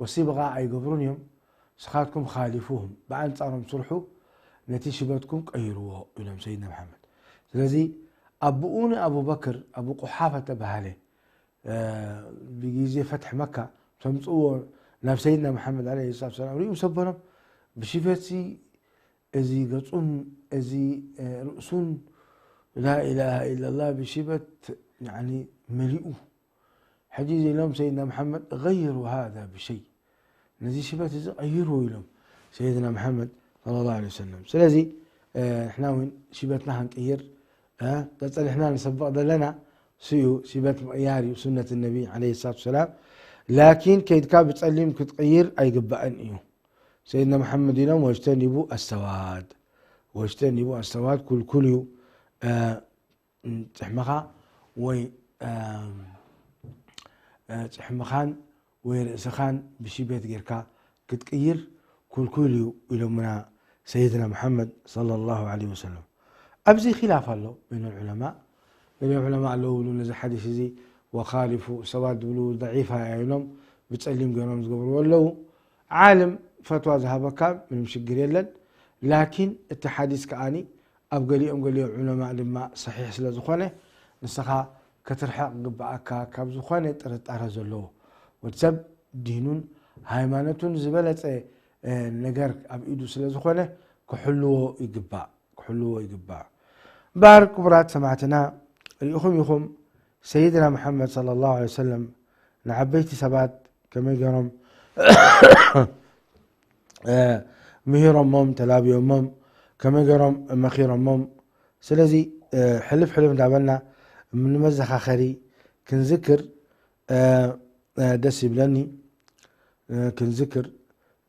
ወሲብቓ ኣይገብሩን እዮም። ንስኻትኩም ኻሊፉሁም፣ ብኣንጻሮም ስርሑ፣ ነቲ ሽበትኩም ቀይርዎ ኢሎም ሰይድና መሓመድ። ስለዚ ኣቦኡ ንኣቡበክር፣ ኣቡ ቁሓፈ ተባሃለ፣ እ፣ ብግዜ ፈትሒ መካ ተምጽእዎ ናብ ሰይድና መሓመድ ዓለይሂ ሰላቱ ወሰላም፣ ሪኡ ምስ ኣበሎም፣ ብሽበትሲ እዚ ገጹን እዚ፣ እ፣ ርእሱን ላኢላሃ ኢለላህ ብሽበት፣ ያኒ፣ መሊኡ። ሕጂ እዚ ኢሎም ሰይድና መሓመድ፣ غيروا هذا بشيء፣ ነዚ ሽበት እዚ ቀይርዎ ኢሎም ሰይድና መሓመድ ሰለላሁ ዐለይሂ ወሰለም። ስለዚ፣ እ፣ ንሕና እውን ሽበትና ክንቅይር፣ እ፣ ቀጸሊሕና ንሰብቕ ዘለና ስዩ ሽበት ምቕያር እዩ፣ ሱነት ነቢ ዐለይሂ ሰላቱ ወሰላም። ላኪን ከይድካ ብጸሊም ክትቅይር ኣይግባእን እዩ። ሰይድና መሓመድ ኢሎም፣ ወጅተኒቡ ኣሰዋድ፣ ወጅተኒቡ ኣሰዋድ፣ ኩልኩል እዩ፣ እ፣ ጭሕምኻ ወይ፣ እ፣ እ፣ ጭሕምኻን ወይ ርእስኻን ብሽበት ጌርካ ክትቅይር ኩልኩል እዩ ኢሎምና ሰይድና መሓመድ ሰለላሁ ዐለይሂ ወሰለም። ኣብዚ ኺላፍ ኣሎ በይነል ዑለማ። ገለ ዑለማ ኣለዉ ብሉ ነዚ ሓዲስ እዚ ወኻሊፉ፣ ሰባት ዝብሉ ደዒፋ እያ ኢሎም ብጸሊም ገይሮም ዝገብርዎ ኣለዉ። ዓለም ፈትዋ ዝሃበካ ምንም ሽግር የለን። ላኪን እቲ ሓዲስ ከኣኒ ኣብ ገሊኦም ገሊኦም ዑለማ ድማ ሰሒሕ ስለ ዝኾነ፣ ንስኻ ክትርሕቕ ግብኣካ ካብ ዝኾነ ጥርጣረ ዘለዎ። ወዲ ሰብ ዲኑን ሃይማኖቱን ዝበለጸ፣ እ፣ ነገር ኣብ ኢዱ ስለ ዝኾነ ክሕልዎ ይግባእ፣ ክሕልዎ ይግባእ። እምበኣር ክቡራት ሰማዕትና፣ ርኢኹም ኢኹም ሰይድና መሓመድ ሰለላሁ ዐለይሂ ወሰለም ንዓበይቲ ሰባት ከመይ ገይሮም እ፣ ምሂሮሞም፣ ተላብዮሞም፣ ከመይ ገይሮም መኺሮሞም። ስለዚ፣ እ፣ ሕልፍ ሕልፍ እንዳበልና ንመዘኻኸሪ ክንዝክር፣ እ፣ እ፣ ደስ ይብለኒ፣ እ፣ ክንዝክር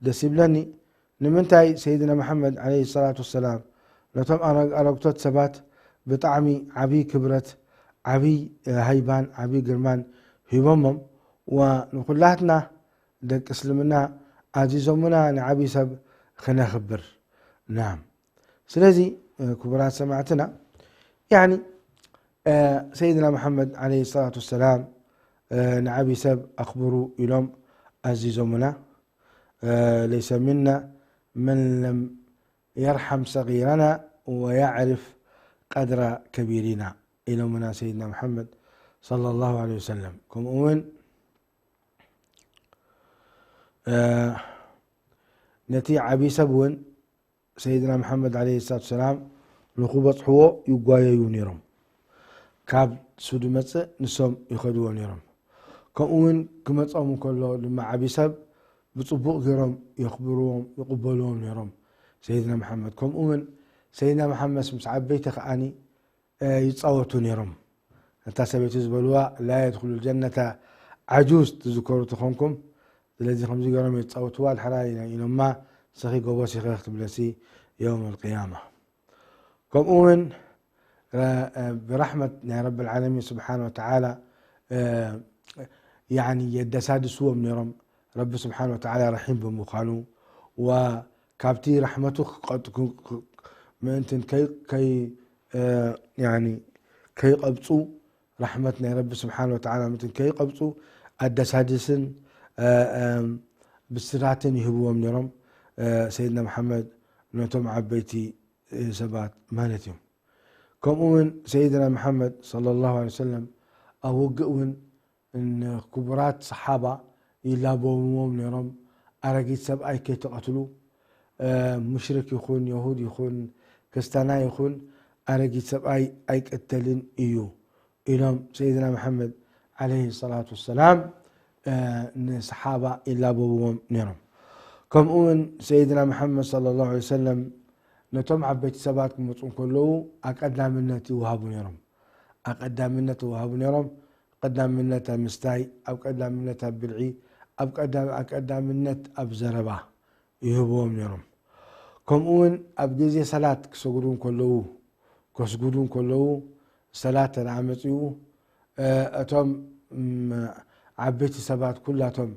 ደስ ይብለኒ። ንምንታይ ሰይድና መሓመድ ዓለይሂ ሰላቱ ወሰላም ነቶም ኣረ-፣ ኣረግቶት ሰባት ብጣዕሚ ዓብዪ ክብረት፣ ዓብዪ ሃይባን ዓብዪ ግርማን ሂቦሞም፣ ወንኹላትና ደቂ እስልምና ኣዚዞምና ንዓብዪ ሰብ ክነኽብር። ናም። ስለዚ ክቡራት ሰማዕትና፣ ያኒ ሰይድና መሓመድ ዓለይሂ ሰላቱ ወሰላም ንዓብዪ ሰብ ኣኽብሩ ኢሎም ኣዚዞምና። ለይሰ ሚና መን ለም የርሓም ሰጊረና ወየዕርፍ ቀድራ ከቢሪና ኢሎምና ሰይድና መሓመድ ሰለላሁ ዐለይሂ ወሰለም። ከምኡ እውን ነቲ ዓብዪ ሰብ እውን ሰይድና መሓመድ ዓለይሂ ሰላቱ ሰላም ንኽበፅሕዎ ይጓየዩ ነይሮም። ካብ ሱ ድመፅእ ንሶም ይኸድዎ ነይሮም። ከምኡ እውን ክመፆም እንከሎ ድማ ዓብዪ ሰብ ብፅቡቕ ገይሮም የኽብርዎም፣ ይቕበልዎም ነይሮም ሰይድና መሓመድ። ከምኡ እውን ሰይድና መሓመድ ምስ ዓበይቲ ከዓኒ ይፃወቱ ነይሮም። እታ ሰበይቲ ዝበልዋ ላ የድኹሉ ጀነተ ዓጁዝ ትዝከሩ ተኾንኩም። ስለዚ ከምዚ ገይሮም ይፃወትዋ ድሕራይ ኢሎማ ሰኺ ጎቦ ሲኺ ክትብለሲ የውም ልቅያማ። ከምኡ እውን ብራሕመት ናይ ረብ ልዓለሚን ስብሓን ወተዓላ ያኒ የደሳድስዎም ነይሮም። ረቢ ስብሓን ወተዓላ ረሒም ብምዃኑ ወካብቲ ራሕመቱ ምእንትን ከይቀብፁ፣ ራሕመት ናይ ረቢ ስብሓን ወተዓላ ምእንትን ከይቀብፁ ኣደሳድስን ብስራትን ይህብዎም ነይሮም ሰይድና መሓመድ ነቶም ዓበይቲ ሰባት ማለት እዮም። ከምኡ እውን ሰይድና መሓመድ ሰለላሁ ዐለይሂ ወሰለም ኣብ ውግእ እውን ንክቡራት ሰሓባ ይላበውዎም ነይሮም። ኣረጊት ሰብኣይ ከይትቐትሉ፣ ሙሽሪክ ይኹን የሁድ ይኹን ክርስታና ይኹን ኣረጊት ሰብኣይ ኣይቅተልን እዩ ኢሎም ሰይድና መሓመድ ዓለይሂ ሰላቱ ወሰላም ንሰሓባ ይላበውዎም ነይሮም። ከምኡ እውን ሰይድና መሓመድ ሰለላሁ ዐለይሂ ወሰለም ነቶም ዓበይቲ ሰባት ክመፁ እንከለዉ ኣቀዳምነት ይወሃቡ ነይሮም። ኣቀዳምነት ይወሃቡ ነይሮም። ቀዳምነት ኣብ ምስታይ፣ ኣብ ቀዳምነት ኣብ ብልዒ፣ ኣብ ቀዳምነት ኣብ ዘረባ ይህብዎም ነይሮም። ከምኡ እውን ኣብ ግዜ ሰላት ክሰግዱ እንከለዉ፣ ከስግዱ እንከለዉ፣ ሰላት ተደኣ መጺኡ፣ እቶም ዓበይቲ ሰባት ኩላቶም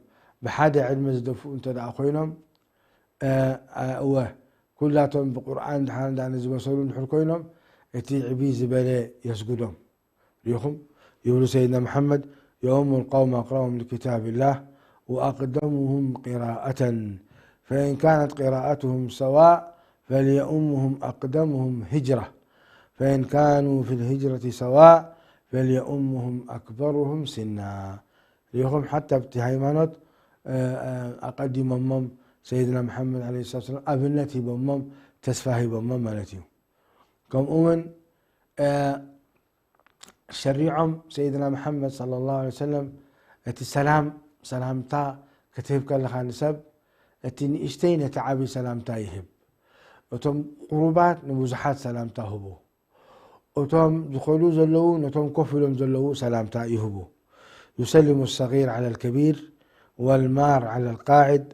ብሓደ ዕድመ ዝደፍኡ እንተ ደኣ ኮይኖም፣ እወ፣ ኩላቶም ብቁርኣን ድሓን ዳ ንዝበሰሉ እንድሕር ኮይኖም፣ እቲ ዕብይ ዝበለ የስግዶም። ሪኢኹም? ይብሉ ሰይድና መሓመድ፣ يؤم القوم أقرأهم لكتاب الله وأقدمهم قراءة، فإن كانت قراءتهم سواء فليؤمهم أقدمهم هجرة، فإن كانوا في الهجرة سواء فليؤمهم أكبرهم سنا። ሪኢኹም? ሓታ ኣብቲ ሃይማኖት ኣቐዲሞሞም ሰይድና መሓመድ ዓለይሂ ሰላቱ ወሰላም ኣብነት ሂቦሞም፣ ተስፋ ሂቦሞም ማለት እዩ። ከምኡ እውን ሸሪዖም ሰይድና መሓመድ ሰለላሁ ዐለይሂ ወሰለም እቲ ሰላም፣ ሰላምታ ክትህብ ከለኻ ንሰብ እቲ ንእሽተይ ነቲ ዓብዪ ሰላምታ ይህብ። እቶም ቁሩባት ንብዙሓት ሰላምታ ህቡ። እቶም ዝኸዱ ዘለዉ ነቶም ኮፍ ኢሎም ዘለዉ ሰላምታ ይህቡ። يسلم الصغير على الكبير والمار على القاعد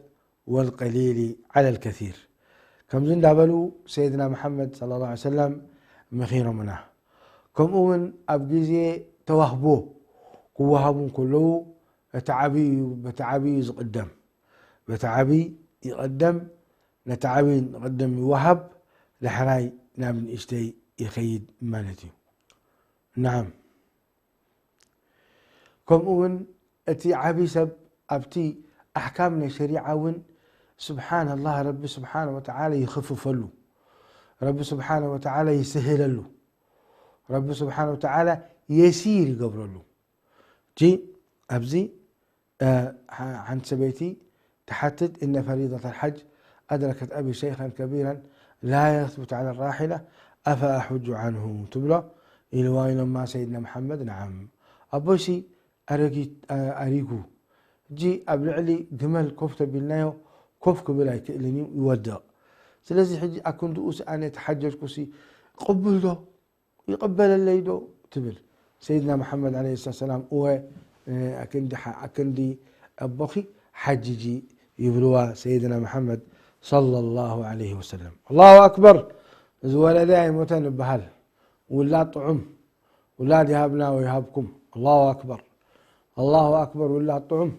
والقليل على الكثير። ከምዚ እንዳበሉ ሰይድና መሓመድ ሰለላሁ ዐለይሂ ወሰለም ምኺሮምና። ከምኡ እውን ኣብ ግዜ ተዋህቦ ክወሃቡ እንከለዉ እቲ ዓብዪ እዩ፣ በቲ ዓብዪ እዩ ዝቕደም። በቲ ዓብዪ ይቐደም፣ ነቲ ዓብዪ ንቕድም ይወሃብ፣ ዳሕራይ ናብ ንእሽተይ ይኸይድ ማለት እዩ። ናዓም። ከምኡ እውን እቲ ዓብዪ ሰብ ኣብቲ ኣሕካም ናይ ሸሪዓ እውን ስብሓንላህ ረቢ ስብሓን ወተዓላ ይኽፍፈሉ፣ ረቢ ስብሓን ወተዓላ ይስህለሉ፣ ረቢ ስብሓን ወተዓላ የሲር ይገብረሉ። እጂ ኣብዚ ሓንቲ ሰበይቲ ትሓትት إن فريضة الحج أدركت أبي شيخا كبيرا لا يثبت على الراحلة أفأحج عنه ትብሎ ኢልዋ ኢሎማ ሰይድና መሓመድ። ነዓም ኣቦይሲ ኣረጊት ኣሪጉ፣ እጂ ኣብ ልዕሊ ግመል ኮፍ ተቢልናዮ ኮፍ ክብል ኣይክእልን እዩ፣ ይወድቕ። ስለዚ ሕጂ ኣክንድኡሲ ኣነ ተሓጀጅኩሲ ቅቡል ዶ ይቕበለለይ ዶ ትብል። ሰይድና መሓመድ ዓለይሂ ሰላም እወ፣ ኣክንዲ ኣቦኺ ሓጅጂ ይብልዋ ሰይድና መሓመድ ሰለላሁ ዓለይሂ ወሰለም። ኣላሁ ኣክበር። እዚ ወለደ ኣይሞተን ይበሃል። ውላድ ጥዑም፣ ውላድ ይሃብና ወይሃብኩም። ኣላሁ ኣክበር፣ ኣላሁ ኣክበር፣ ውላድ ጥዑም።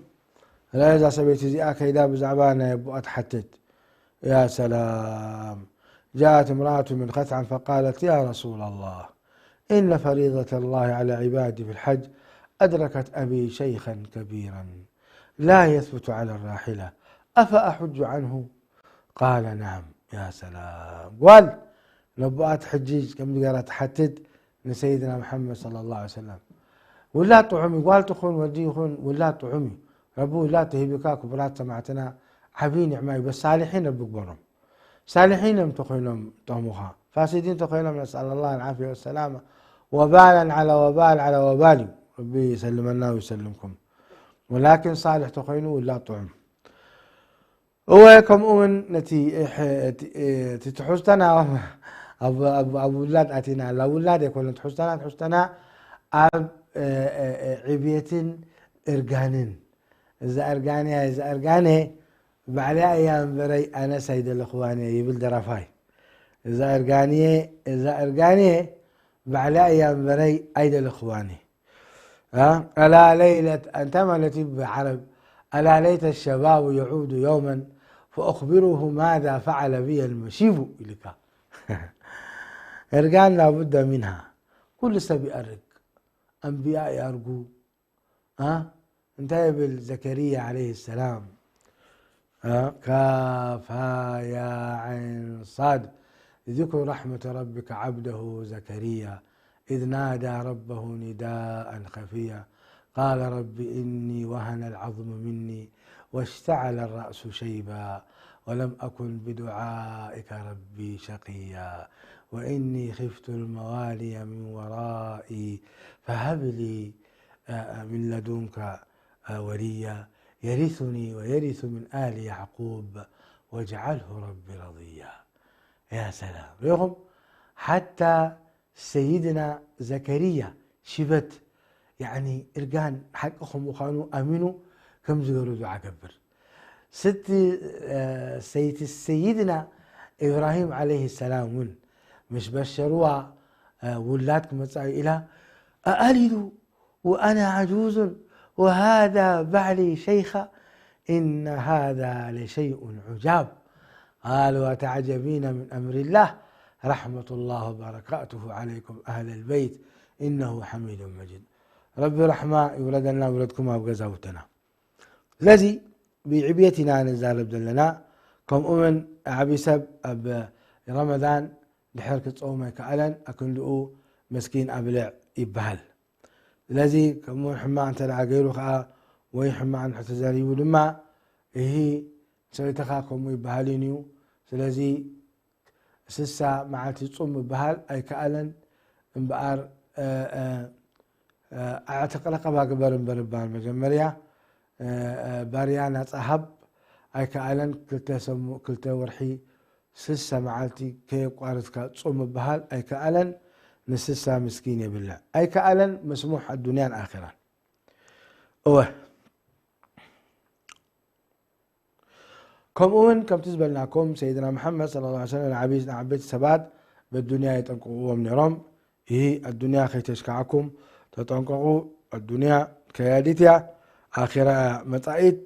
ርኣ እዛ ሰበይቲ እዚኣ ከይዳ ብዛዕባ ናይ ኣቦኣ ትሓትት። يا سلام. جاءت امرأة من خثعم فقالت: يا رسول الله، إن فريضة الله على عبادي في الحج أدركت أبي شيخا كبيرا لا يثبت على الراحلة، أفأحج عنه؟ قال: نعم. يا سلام. ጓል ነቦኣ ትሕጅጅ ከም ገይራ ትሓትት ንሰይድና መሓመድ ሰለላሁ ዐለይሂ ወሰለም። ውላድ ጥዑም እዩ፣ ጓል ትኹን ወዲ ይኹን ውላድ ጥዑም እዩ። ረቢ ውላድ ተሂብካ፣ ክቡራት ሰማዕትና፣ ዓብዪ ኒዕማ እዩ። በስ ሳሊሒን ረቢ ግበሮም። ሳሊሒን እዮም ተኾይኖም ጠሙኻ። ፋሲዲን ተኾይኖም፣ ነስኣል ኣላህ ኣልዓፍያ ወሰላማ። ወባላን ዓላ ወባል ዓላ ወባል እዩ። ረቢ ይሰልመና ወይሰልምኩም። ወላኪን ሳልሕ ተኾይኑ ውላድ ጥዑም። እወ፣ ከምኡ እውን ነቲ፣ እቲ፣ እቲ ትሕዝቶና ኣብ፣ ኣብ፣ ኣብ ውላድ ኣቲና ኣላ። ውላድ ኣይኮነን ትሕዝቶና፣ ትሕዝቶና ኣብ፣ እ፣ እ፣ እ፣ ዕብየትን እርጋንን። እዛ እርጋነ፣ እዛ እርጋነ ባዕለይ እያ እምበረይ ኣነስ ኣይደለኽዋን እየ ይብል ደራፋይ። እዛ እርጋንየ፣ እዛ እርጋንየ ባዕለይ እያ እምበረይ ኣይደለኽዋን እየ። ها؟ ألا ليلة، أنت ما التي بعرب، ألا ليت الشباب يعود يوما فأخبره ماذا فعل بي المشيب إلك. እርጋን ላቡደ ሚንሃ። ኩሉ ሰብ ይኣርግ። ኣንብያ ይኣርጉ። ها؟ እንታይ ይብል ዘከርያ ዓለይሂ ሰላም? ها؟ كاف ها يا عين صاد. ذكر رحمة ربك عبده زكريا إذ نادى ربه نداء خفيا. قال رب إني وهن العظم مني واشتعل الرأس شيبا ولم أكن بدعائك رب شقيا وإني خفت الموالي من ورائي فهب لي، آه، من لدنك، آه، وليا يرثني ويرث من آل يعقوب واجعله رب رضيا. يا سلام. ሪኢኹም ሓታ ሰይድና ዘከርያ ሽበት፣ ያዕኒ እርጋን ሓቂ ከም ምዃኑ ኣሚኑ ከም ዝገበረ ዱዓ ገብር። ስቲ፣ እ፣ ሰይቲ ሰይድና ኢብራሂም ዓለይሂ ሰላም እውን ምስ በሸርዋ፣ እ፣ ውላድ ክመጻ እዩ ኢላ፣ ኣኣሊዱ وأنا عجوز وهذا بعلي شيخا إن هذا لشيء عجاب قالوا أتعجبين من أمر الله رحمة الله وبركاته عليكم أهل البيت إنه حميد مجيد. ረቢ ረሕማ ይውረደልና ውረድኩም ኣብ ገዛውትና። ስለዚ ብዕብየት ኢና ንዛረብ ዘለና። ከምኡውን ዓቢ ሰብ ኣብ ረመዳን ድሕር ክጸውም ኣይከኣለን፣ ኣክንድኡ መስኪን ኣብልዕ ይበሃል። ስለዚ ከምኡ ሕማቕ እንተ ደኣ ገይሩ ከኣ ወይ ሕማቕ እንድሕር ተዛሪቡ ድማ እሂ ሰበይትኻ ከምኡ ይበሃል እዩ። ስለዚ ስሳ መዓልቲ ጹም ምብሃል ኣይከኣለን እምበኣር፣ እ፣ እ፣ እ፣ ኣዕትቕ ረቐባ ግበር እምበር እባል መጀመርያ፣ እ፣ እ፣ ባርያ ናጻ ሃብ ኣይከኣለን። ክልተ ሰሙ-፣ ክልተ ወርሒ ስሳ መዓልቲ ከየቋረጽካ ጹም ምብሃል ኣይከኣለን። ንስሳ ምስኪን የብልዕ ኣይከኣለን። መስሙሕ ኣዱንያን ኣኺራን። እወ። ከምኡ እውን ከምቲ ዝበልናኩም ሰይድና መሓመድ ሰለላሁ ዐለይሂ ወሰለም ንዓቢ-፣ ንዓበይቲ ሰባት በዱንያ የጠንቅቕዎም ነይሮም። ይህ ኣዱንያ ከይተሽካዕኩም ተጠንቀቑ፣ ኣዱንያ ከያዲት እያ፣ ኣኺራ እያ መጻኢት፣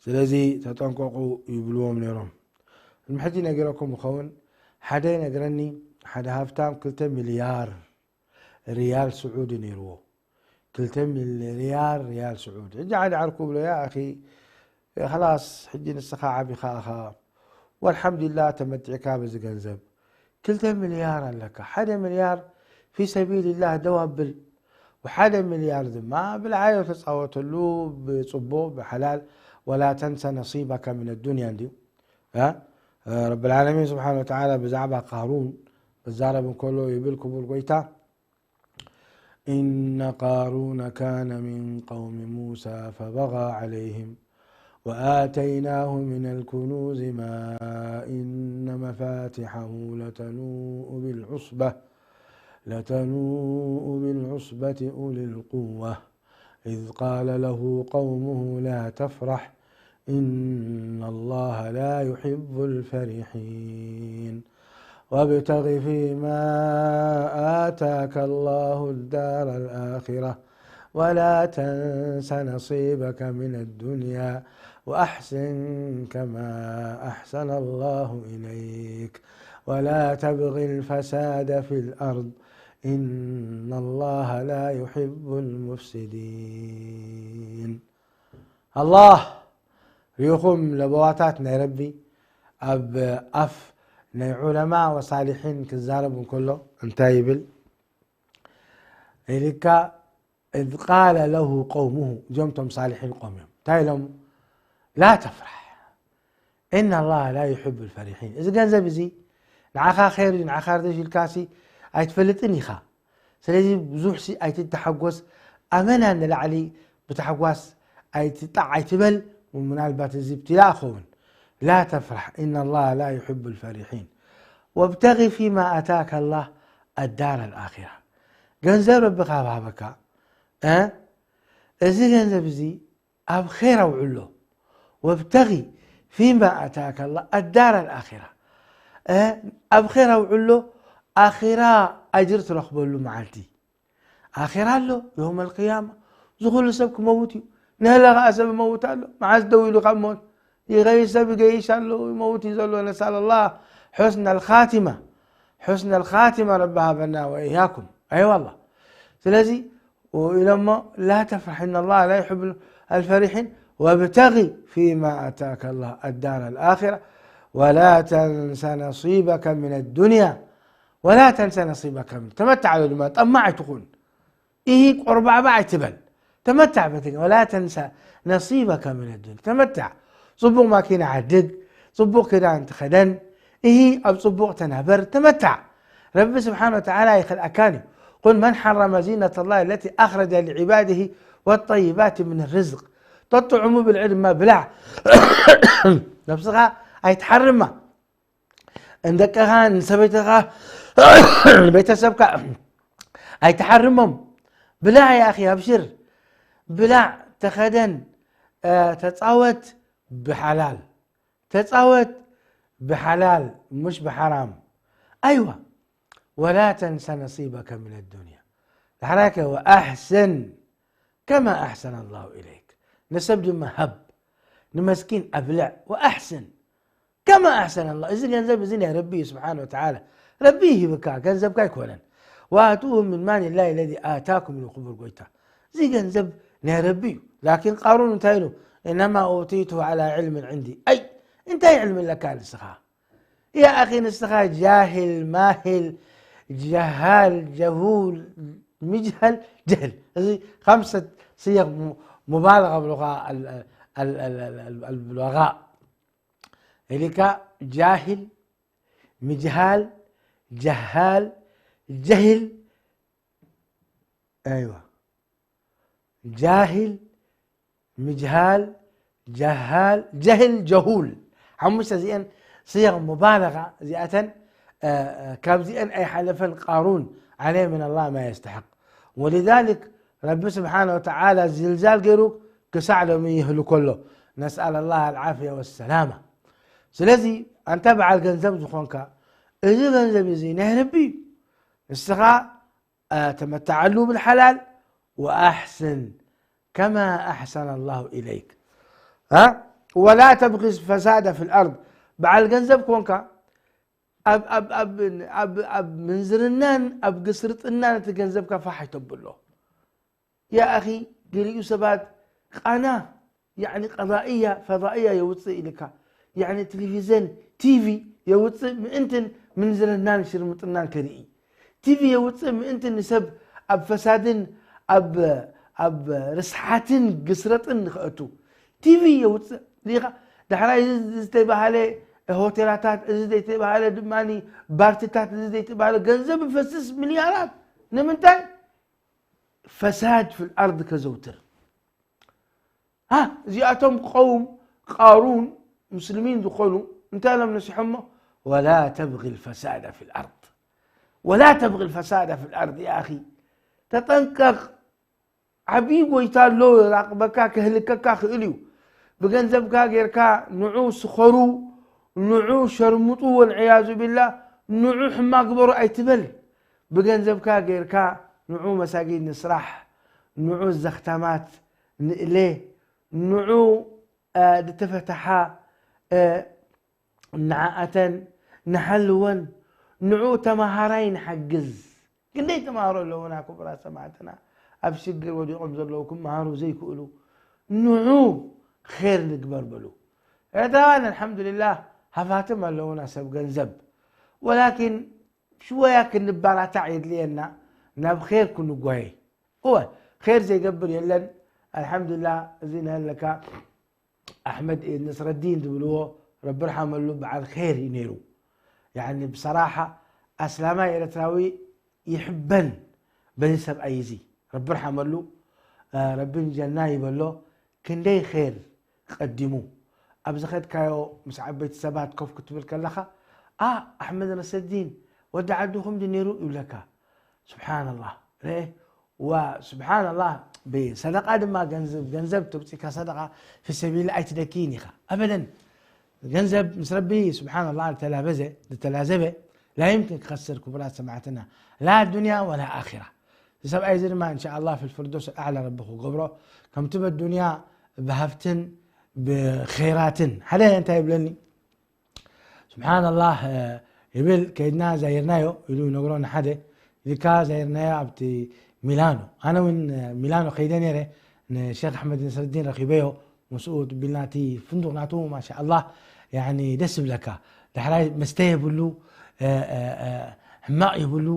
ስለዚ ተጠንቀቑ ይብልዎም ነይሮም። ሕጂ ነጊረኩም ይኸውን፣ ሓደ ነግረኒ፣ ሓደ ሃብታም ክልተ ሚልያር ሪያል ስዑዲ ነይርዎ። ክልተ ሚልያር ሪያል ስዑዲ። ሕጂ ሓደ ዓርኩ ብሎ፣ "ያ ኣኺ፣ ኸላስ፣ ሕጂ ንስኻ ዓቢኻ ኢኻ። ወልሓምዱሊላህ፣ ተመቲዕካ በዚ ገንዘብ። ክልተ ሚልያር ኣለካ። ሓደ ሚልያር ፊ ሰቢልላህ ደው ኣብል። ወሓደ ሚልያር ድማ ብልዓዮ፣ ተጻወተሉ ብጽቡቕ፣ ብሓላል። ወላ ተንሰ ነሲበከ ሚነ ዱንያ" እንድዩ። እ? ረብል ዓለሚን ስብሓነ ወተዓላ ብዛዕባ ቃሩን ክዛረብ እንከሎ ይብል ክቡር ጎይታ፣ إن قارون كان من قوم موسى فبغى عليهم وآتيناه من الكنوز ما إن مفاتحه لتنوء بالعصبة، لتنوء بالعصبة أولي القوة إذ قال له قومه لا تفرح إن الله لا يحب الفرحين. وابتغ فيما آتاك الله الدار الآخرة ولا تنس نصيبك من الدنيا وأحسن كما أحسن الله إليك ولا تبغ الفساد في الأرض إن الله لا يحب المفسدين. الله ሪኹም ለበዋታት ናይ ረቢ ኣብ ኣፍ ናይ ዑለማ ወሳሊሒን ክዛረብ እንከሎ እንታይ ይብል ኢልካ? إذ قال له قومه፣ እዚኦም ቶም ሳሊሒን ቆም እዮም። እንታይ ኢሎም? لا تفرح إن الله لا يحب الفرحين። እዚ ገንዘብ እዚ ንዓኻ ኸይር እዩ፣ ንዓኻ ርደሽ ኢልካሲ ኣይትፈልጥን ኢኻ። ስለዚ ብዙሕሲ ኣይትተሓጎስ፣ ኣመና ንላዕሊ ብታሕጓስ ኣይትጣዕ ኣይትበል። ምናልባት እዚ ابتلاء ክኸውን። لا تفرح إن الله لا يحب الفرحين وابتغ فيما آتاك الله الدار الآخرة። ገንዘብ ረቢ ካብ ሃበካ፣ እ፣ እዚ ገንዘብ እዚ ኣብ ኸይር ኣውዕሎ። وابتغ فيما آتاك الله الدار الآخرة። እ፣ ኣብ ኸይር ኣውዕሎ፣ ኣኺራ ኣጅር ትረኽበሉ መዓልቲ። ኣኺራ ኣሎ፣ يوم القيامة። ዝኹሉ ሰብ ክመውት እዩ። ንህለ ኸዓ ሰብ ይመውት ኣሎ። መዓስ ደው ኢሉ ካብ ሞት ይኸይድ ሰብ ይገይሽ ኣሎ፣ ይመውት እዩ ዘሎ። نسأل الله حسن الخاتمة. حسن الخاتمة ረቢ ሃበና وإياكم. أي والله. ስለዚ ኢሎሞ لا تفرح إن الله لا يحب الفرحين وابتغ فيما آتاك الله الدار الآخرة ولا تنس نصيبك من الدنيا ولا تنس نصيبك من، ተመታዕ ኣሎ ድማ፣ ጠማዕ ኣይትኹን። ኢሂ ቆርባዕባዕ ኣይትበል። ተመታዕ በቲ ولا تنس نصيبك من الدنيا። ተመታዕ። ጽቡቕ ማኪና ዓድግ፣ ጽቡቕ ክዳን ተኸደን፣ ኢሂ ኣብ ጽቡቕ ተናበር፣ ተመታዕ። ረቢ ስብሓነ ወተዓላ ይኽልኣካን እዩ። قل من حرم زينة الله التي أخرج لعباده والطيبات من الرزق። ተጥዕሙ ብልዒ ድማ ብላዕ። ነብስኻ ኣይትሓርማ። ንደቅኻ፣ ንሰበይትኻ፣ ንቤተሰብካ ኣይትሓርሞም። ብላዕ يا أخي، أبشر። ብላዕ፣ ተኸደን፣ እ፣ ተጻወት ብሓላል። ተጻወት ብሓላል፣ مش ብሓራም። أيوة. ولا تنس نصيبك من الدنيا. ዳሕራይ ከ وأحسن كما أحسن الله إليك። ንሰብ ድማ ሃብ፣ ንመስኪን ኣብልዕ። وأحسن كما أحسن الله። እዚ ገንዘብ እዚ ናይ ረቢ እዩ ስብሓነ ወተዓላ። ረቢ ይህብካ፣ ገንዘብካ ኣይኮነን። وآتوهم من مال الله الذي آتاكم ኢሉ ክቡር ጎይታ። እዚ ገንዘብ ናይ ረቢ እዩ። ላኪን ቃሩን እንታይ ኢሉ? إنما أوتيته على علم عندي። ኣይ፣ እንታይ ዕልሚ ኣለካ ንስኻ? يا أخي ንስኻ ጃሂል፣ ማሂል፣ ጀሃል፣ ጀሁል፣ ምጅሀል፣ ጀህል። እዚ ኸምሰት ስየቕ ሙ-፣ ሙባለغ ኣብሉኻ ኣል-፣ ኣል-፣ ኣል-፣ ኣል-፣ ኣል-፣ ኣል-፣ ብሎኻ። ኢልካ ጃሂል፣ ምጅሃል፣ ጀሃል፣ ጀህል። ኣይዋ። ጃሂል፣ ምጅሃል፣ ጀሃል፣ ጀህል፣ ጀሁል። ሓሙሽተ እዚአን ስየቕ ሙባለጋ እዚኣተን፣ እ፣ እ፣ ካብዚአን ኣይሓለፈን ቃሩን። عليه من الله ما يستحق. ولذلك ረቢ ስብሓነ ወተዓላ ዝልዛል ገይሩ ክሳዕ ሎሚ ይህሉ ከሎ። نسأل الله العافية والسلامة. ስለዚ ኣንታ በዓል ገንዘብ ዝኾንካ፣ እዚ ገንዘብ እዚ ናይ ረቢ እዩ። ንስኻ፣ እ፣ ተመትዓሉ بالحلال وأحسن كما أحسن الله إليك. ها؟ ولا تبغ الفساد في الأرض. በዓል ገንዘብ ኮንካ፣ ኣብ፣ ኣብ፣ ኣብ፣ ኣብ፣ ኣብ ምንዝርናን ኣብ ግስርጥናን እቲ ገንዘብካ ፋሕ ኣይተብሎ። يا أخي፣ ገሊኡ ሰባት ቃና፣ ያዕኒ ቀዳእያ፣ ፈዳእያ የውፅእ ኢልካ፣ ያዕኒ ቴሌቪዘን፣ ቲቪ የውፅእ ምእንትን ምንዝርናን ሽርምጥናን ከርኢ። ቲቪ የውፅእ ምእንትን ንሰብ ኣብ ፈሳድን ኣብ፣ ኣብ ርስሓትን ግስረጥን ንኸእቱ። ቲቪ የውፅእ ሪኢኻ። ዳሕራይ እዚ ዝተባሃለ ሆቴላታት፣ እዚ ዘይተባሃለ ድማ ባርትታት፣ እዚ ዘይተባሃለ ገንዘብ ይፈስስ ሚልያራት። ንምንታይ? ፈሳድ ፊል ኣርድ ከዘውትር። ሃ፣ እዚኣቶም ቀውም ቃሩን ሙስልሚን ዝኾኑ እንታይ ኢሎም ነሲሖሞ? ወላ ተብጊ ልፈሳደ ፊል ኣርድ። ወላ ተብጊ ልፈሳደ ፊል ኣርድ። ያ ኣኺ፣ ተጠንቀቕ። ዓብዪ ጎይታ ኣሎ፣ ራቕበካ፣ ከህልከካ ክእል እዩ። ብገንዘብካ ጌርካ ንዑ ስኸሩ፣ ንዑ ሸርሙጡ፣ ወልዕያዙ ቢላህ፣ ንዑ ሕማቕ ግበሩ ኣይትበል። ብገንዘብካ ጌርካ ንዑ መሳጊድ ንስራሕ፣ ንዑ ዘኽታማት ንእለ፣ ንዑ ዝተፈተሓ ንዓኣተን ንሓልወን፣ ንዑ ተማሃራይ ንሓግዝ። ክንደይ ተማሃሮ ኣለዉና ክቡራት ሰማዕትና፣ ኣብ ሽግር ወዲቖም ዘለዉ ክመሃሩ ዘይክእሉ። ንዑ ኼር ንግበር በሉ። ኤርትራውያን ኣልሓምዱሊላህ ሃፋትም ኣለዉና ሰብ ገንዘብ፣ ወላኪን ሽወያ ክንበራታዕ የድልየና፣ ናብ ኼር ክንጓየ። እወ ኼር ዘይገብር የለን። ኣልሓምዱሊላህ እዚ ናሃለካ ኣሕመድ ነስረዲን ዝብልዎ ረቢ ርሓመሉ በዓል ኼር እዩ ነይሩ። ያኒ ብሰራሓ ኣስላማይ ኤርትራዊ ይሕበን በዚ ሰብኣይ እዚ ረቢ ርሓመሉ ረቢ ንጀና ይበሎ። ክንደይ ኼር ቀዲሙ ኣብ ዝኸድካዮ ምስ ዓበይቲ ሰባት ኮፍ ክትብል ከለኻ ኣ ኣሕመድ ነስረዲን ወዲ ዓድኹም ድ ነይሩ ይብለካ። ስብሓንላህ ርኤ ዋ ስብሓንላህ። ብሰደቃ ድማ ገንዘብ ገንዘብ ተውፅእካ ሰደቃ ፊሰቢል ኣይትደክይን ኢኻ ኣበደን። ገንዘብ ምስ ረቢ ስብሓንላህ ዝተላበዘ ዝተላዘበ ላ ይምክን ክኸስር ክቡራት ሰማዕትና ላ ዱንያ ወላ ኣኺራ። እዚ ሰብኣይ እዚ ድማ እንሻ ኣላህ ፊልፍርዶስ ኣዕላ ረቢ ክገብሮ ከምቲ በዱንያ ብሃፍትን ብኸይራትን ሓደ እንታይ ይብለኒ ስብሓንላህ ይብል ከይድና ዛይርናዮ ኢሉ ይነግሮ ንሓደ ኢልካ ዛይርናዮ ኣብቲ ሚላኖ። ኣነ እውን ሚላኖ ከይደ ነይረ ንሼክ ኣሕመድ ነስረዲን ረኺበዮ ምስኡ ቢልና እቲ ፍንዱቕ ናቱ ማሻ ኣላህ ያኒ ደስ ይብለካ። ዳሕራይ መስተ የብሉ ሕማቕ የብሉ።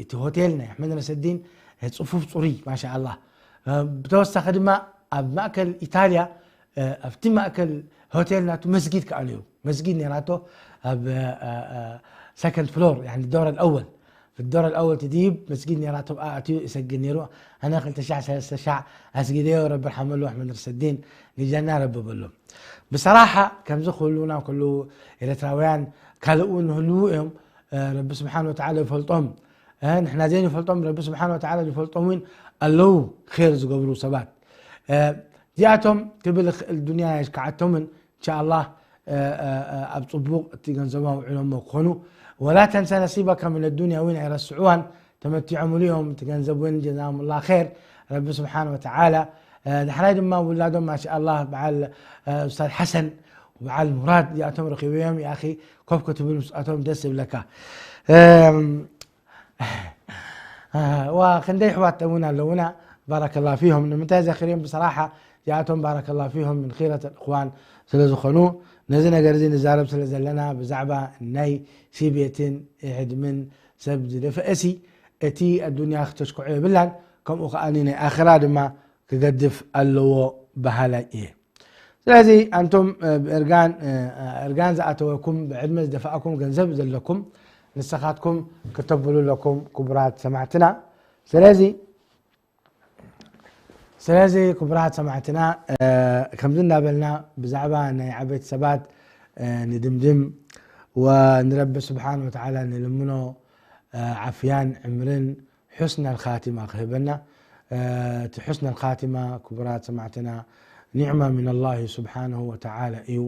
እቲ ሆቴል ናይ ኣሕመድ ነስረዲን ፅፉፍ ፅሩይ ማሻ ኣላህ። ብተወሳኺ ድማ ኣብ ማእከል ኢታልያ ኣብቲ ማእከል ሆቴል ናቱ መስጊድ ከዓ ነይሩ። መስጊድ ነይራቶ ኣብ ሰከንድ ፍሎር ዶር ኣልኣወል ዶር ኣልኣወል ትድይብ መስጊድ ነይራቶ ብኣ ኣትዩ ይሰግድ ነይሩ። ኣነ ክልተ ሻዕ ሰለስተ ሻዕ ኣስጊደዮ ረቢ ርሓመሉ ኣሕመድ ነስረዲን ንጀና ረቢ በሎ። ብሰራሓ ከምዚ ክህልውና ከለዉ ኤርትራውያን ካልእ እውን ህልዉ እዮም። ረቢ ስብሓን ወተዓላ ይፈልጦም። ንሕና ዘይንፈልጦም ረቢ ስብሓን ወተዓላ ዝፈልጦም እውን ኣለዉ። ር ዝገብሩ ሰባት እዚኣቶም ክብል ክእል ዱንያ የሽክዓቶምን እንሻ ኣላህ ኣብ ፅቡቕ እቲ ገንዘቦም ኣውዕሎሞ ክኾኑ። ወላ ተንሰ ነሲበካ ምን ዱንያ እውን ኣይረስዕዋን። ተመቲዖምሉ እዮም እቲ ገንዘብ እውን ጀዛሙላ ር ረቢ ስብሓን ወተዓላ። ዳሕራይ ድማ ውላዶም ማሻ ኣላህ በዓል ኡስታዝ ሓሰን በዓል ሙራድ እዚኣቶም ረኪበዮም ይኣኺ ኮፍ ክትብል ምስኣቶም ደስ ይብለካ። ዋ ክንደይ ኣሕዋት እውን ኣለውና ባረከላ ፊሆም ንምንታይ ዘኪርዮም ብሰራሓ እዚኣቶም ባረከላ ፊሆም ምን ኺረት ኣልእኽዋን ስለ ዝኾኑ ነዚ ነገር እዚ ንዛረብ ስለ ዘለና ብዛዕባ ናይ ሲቤትን ዕድምን ሰብ ዝደፈአሲ እቲ ኣዱንያ ክተሽክዖ የብላን ከምኡ ከኣ ናይ ኣኽራ ድማ ክገድፍ ኣለዎ በሃላይ እየ። ስለዚ ኣንቱም ብእርጋን እርጋን ዝኣተወኩም ብዕድመ ዝደፋእኩም ገንዘብ ዘለኩም ንስኻትኩም ክተብሉ ኣለኩም ክቡራት ሰማዕትና። ስለዚ ስለዚ ክቡራት ሰማዕትና ከምዚ እናበልና ብዛዕባ ናይ ዓበይቲ ሰባት ንድምድም ወንረቢ ስብሓን ወተዓላ ንልምኖ ዓፍያን ዕምርን حسن الخاتمة ክህበና። እቲ حسن الخاتمة ክቡራት ሰማዕትና نعمة من الله سبحانه وتعالى እዩ.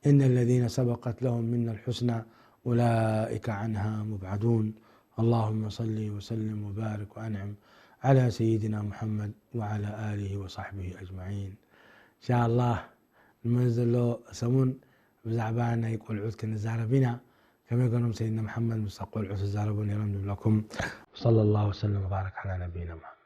إن الذين سبقت لهم منا الحسنى أولئك عنها مبعدون. اللهم صل وسلم وبارك وأنعم على سيدنا محمد وعلى آله وصحبه أجمعين. إن شاء الله ንመን ዘሎ ሰሙን ብዛዕባ ናይ ቆልዑት ክንዛረብ ኢና። ከመይ ገሮም ሰይድና መሓመድ ምስ ቆልዑ ዝዛረቡ ነይሮም ንብለኩም። صلى الله وسلم وبارك على نبينا محمد.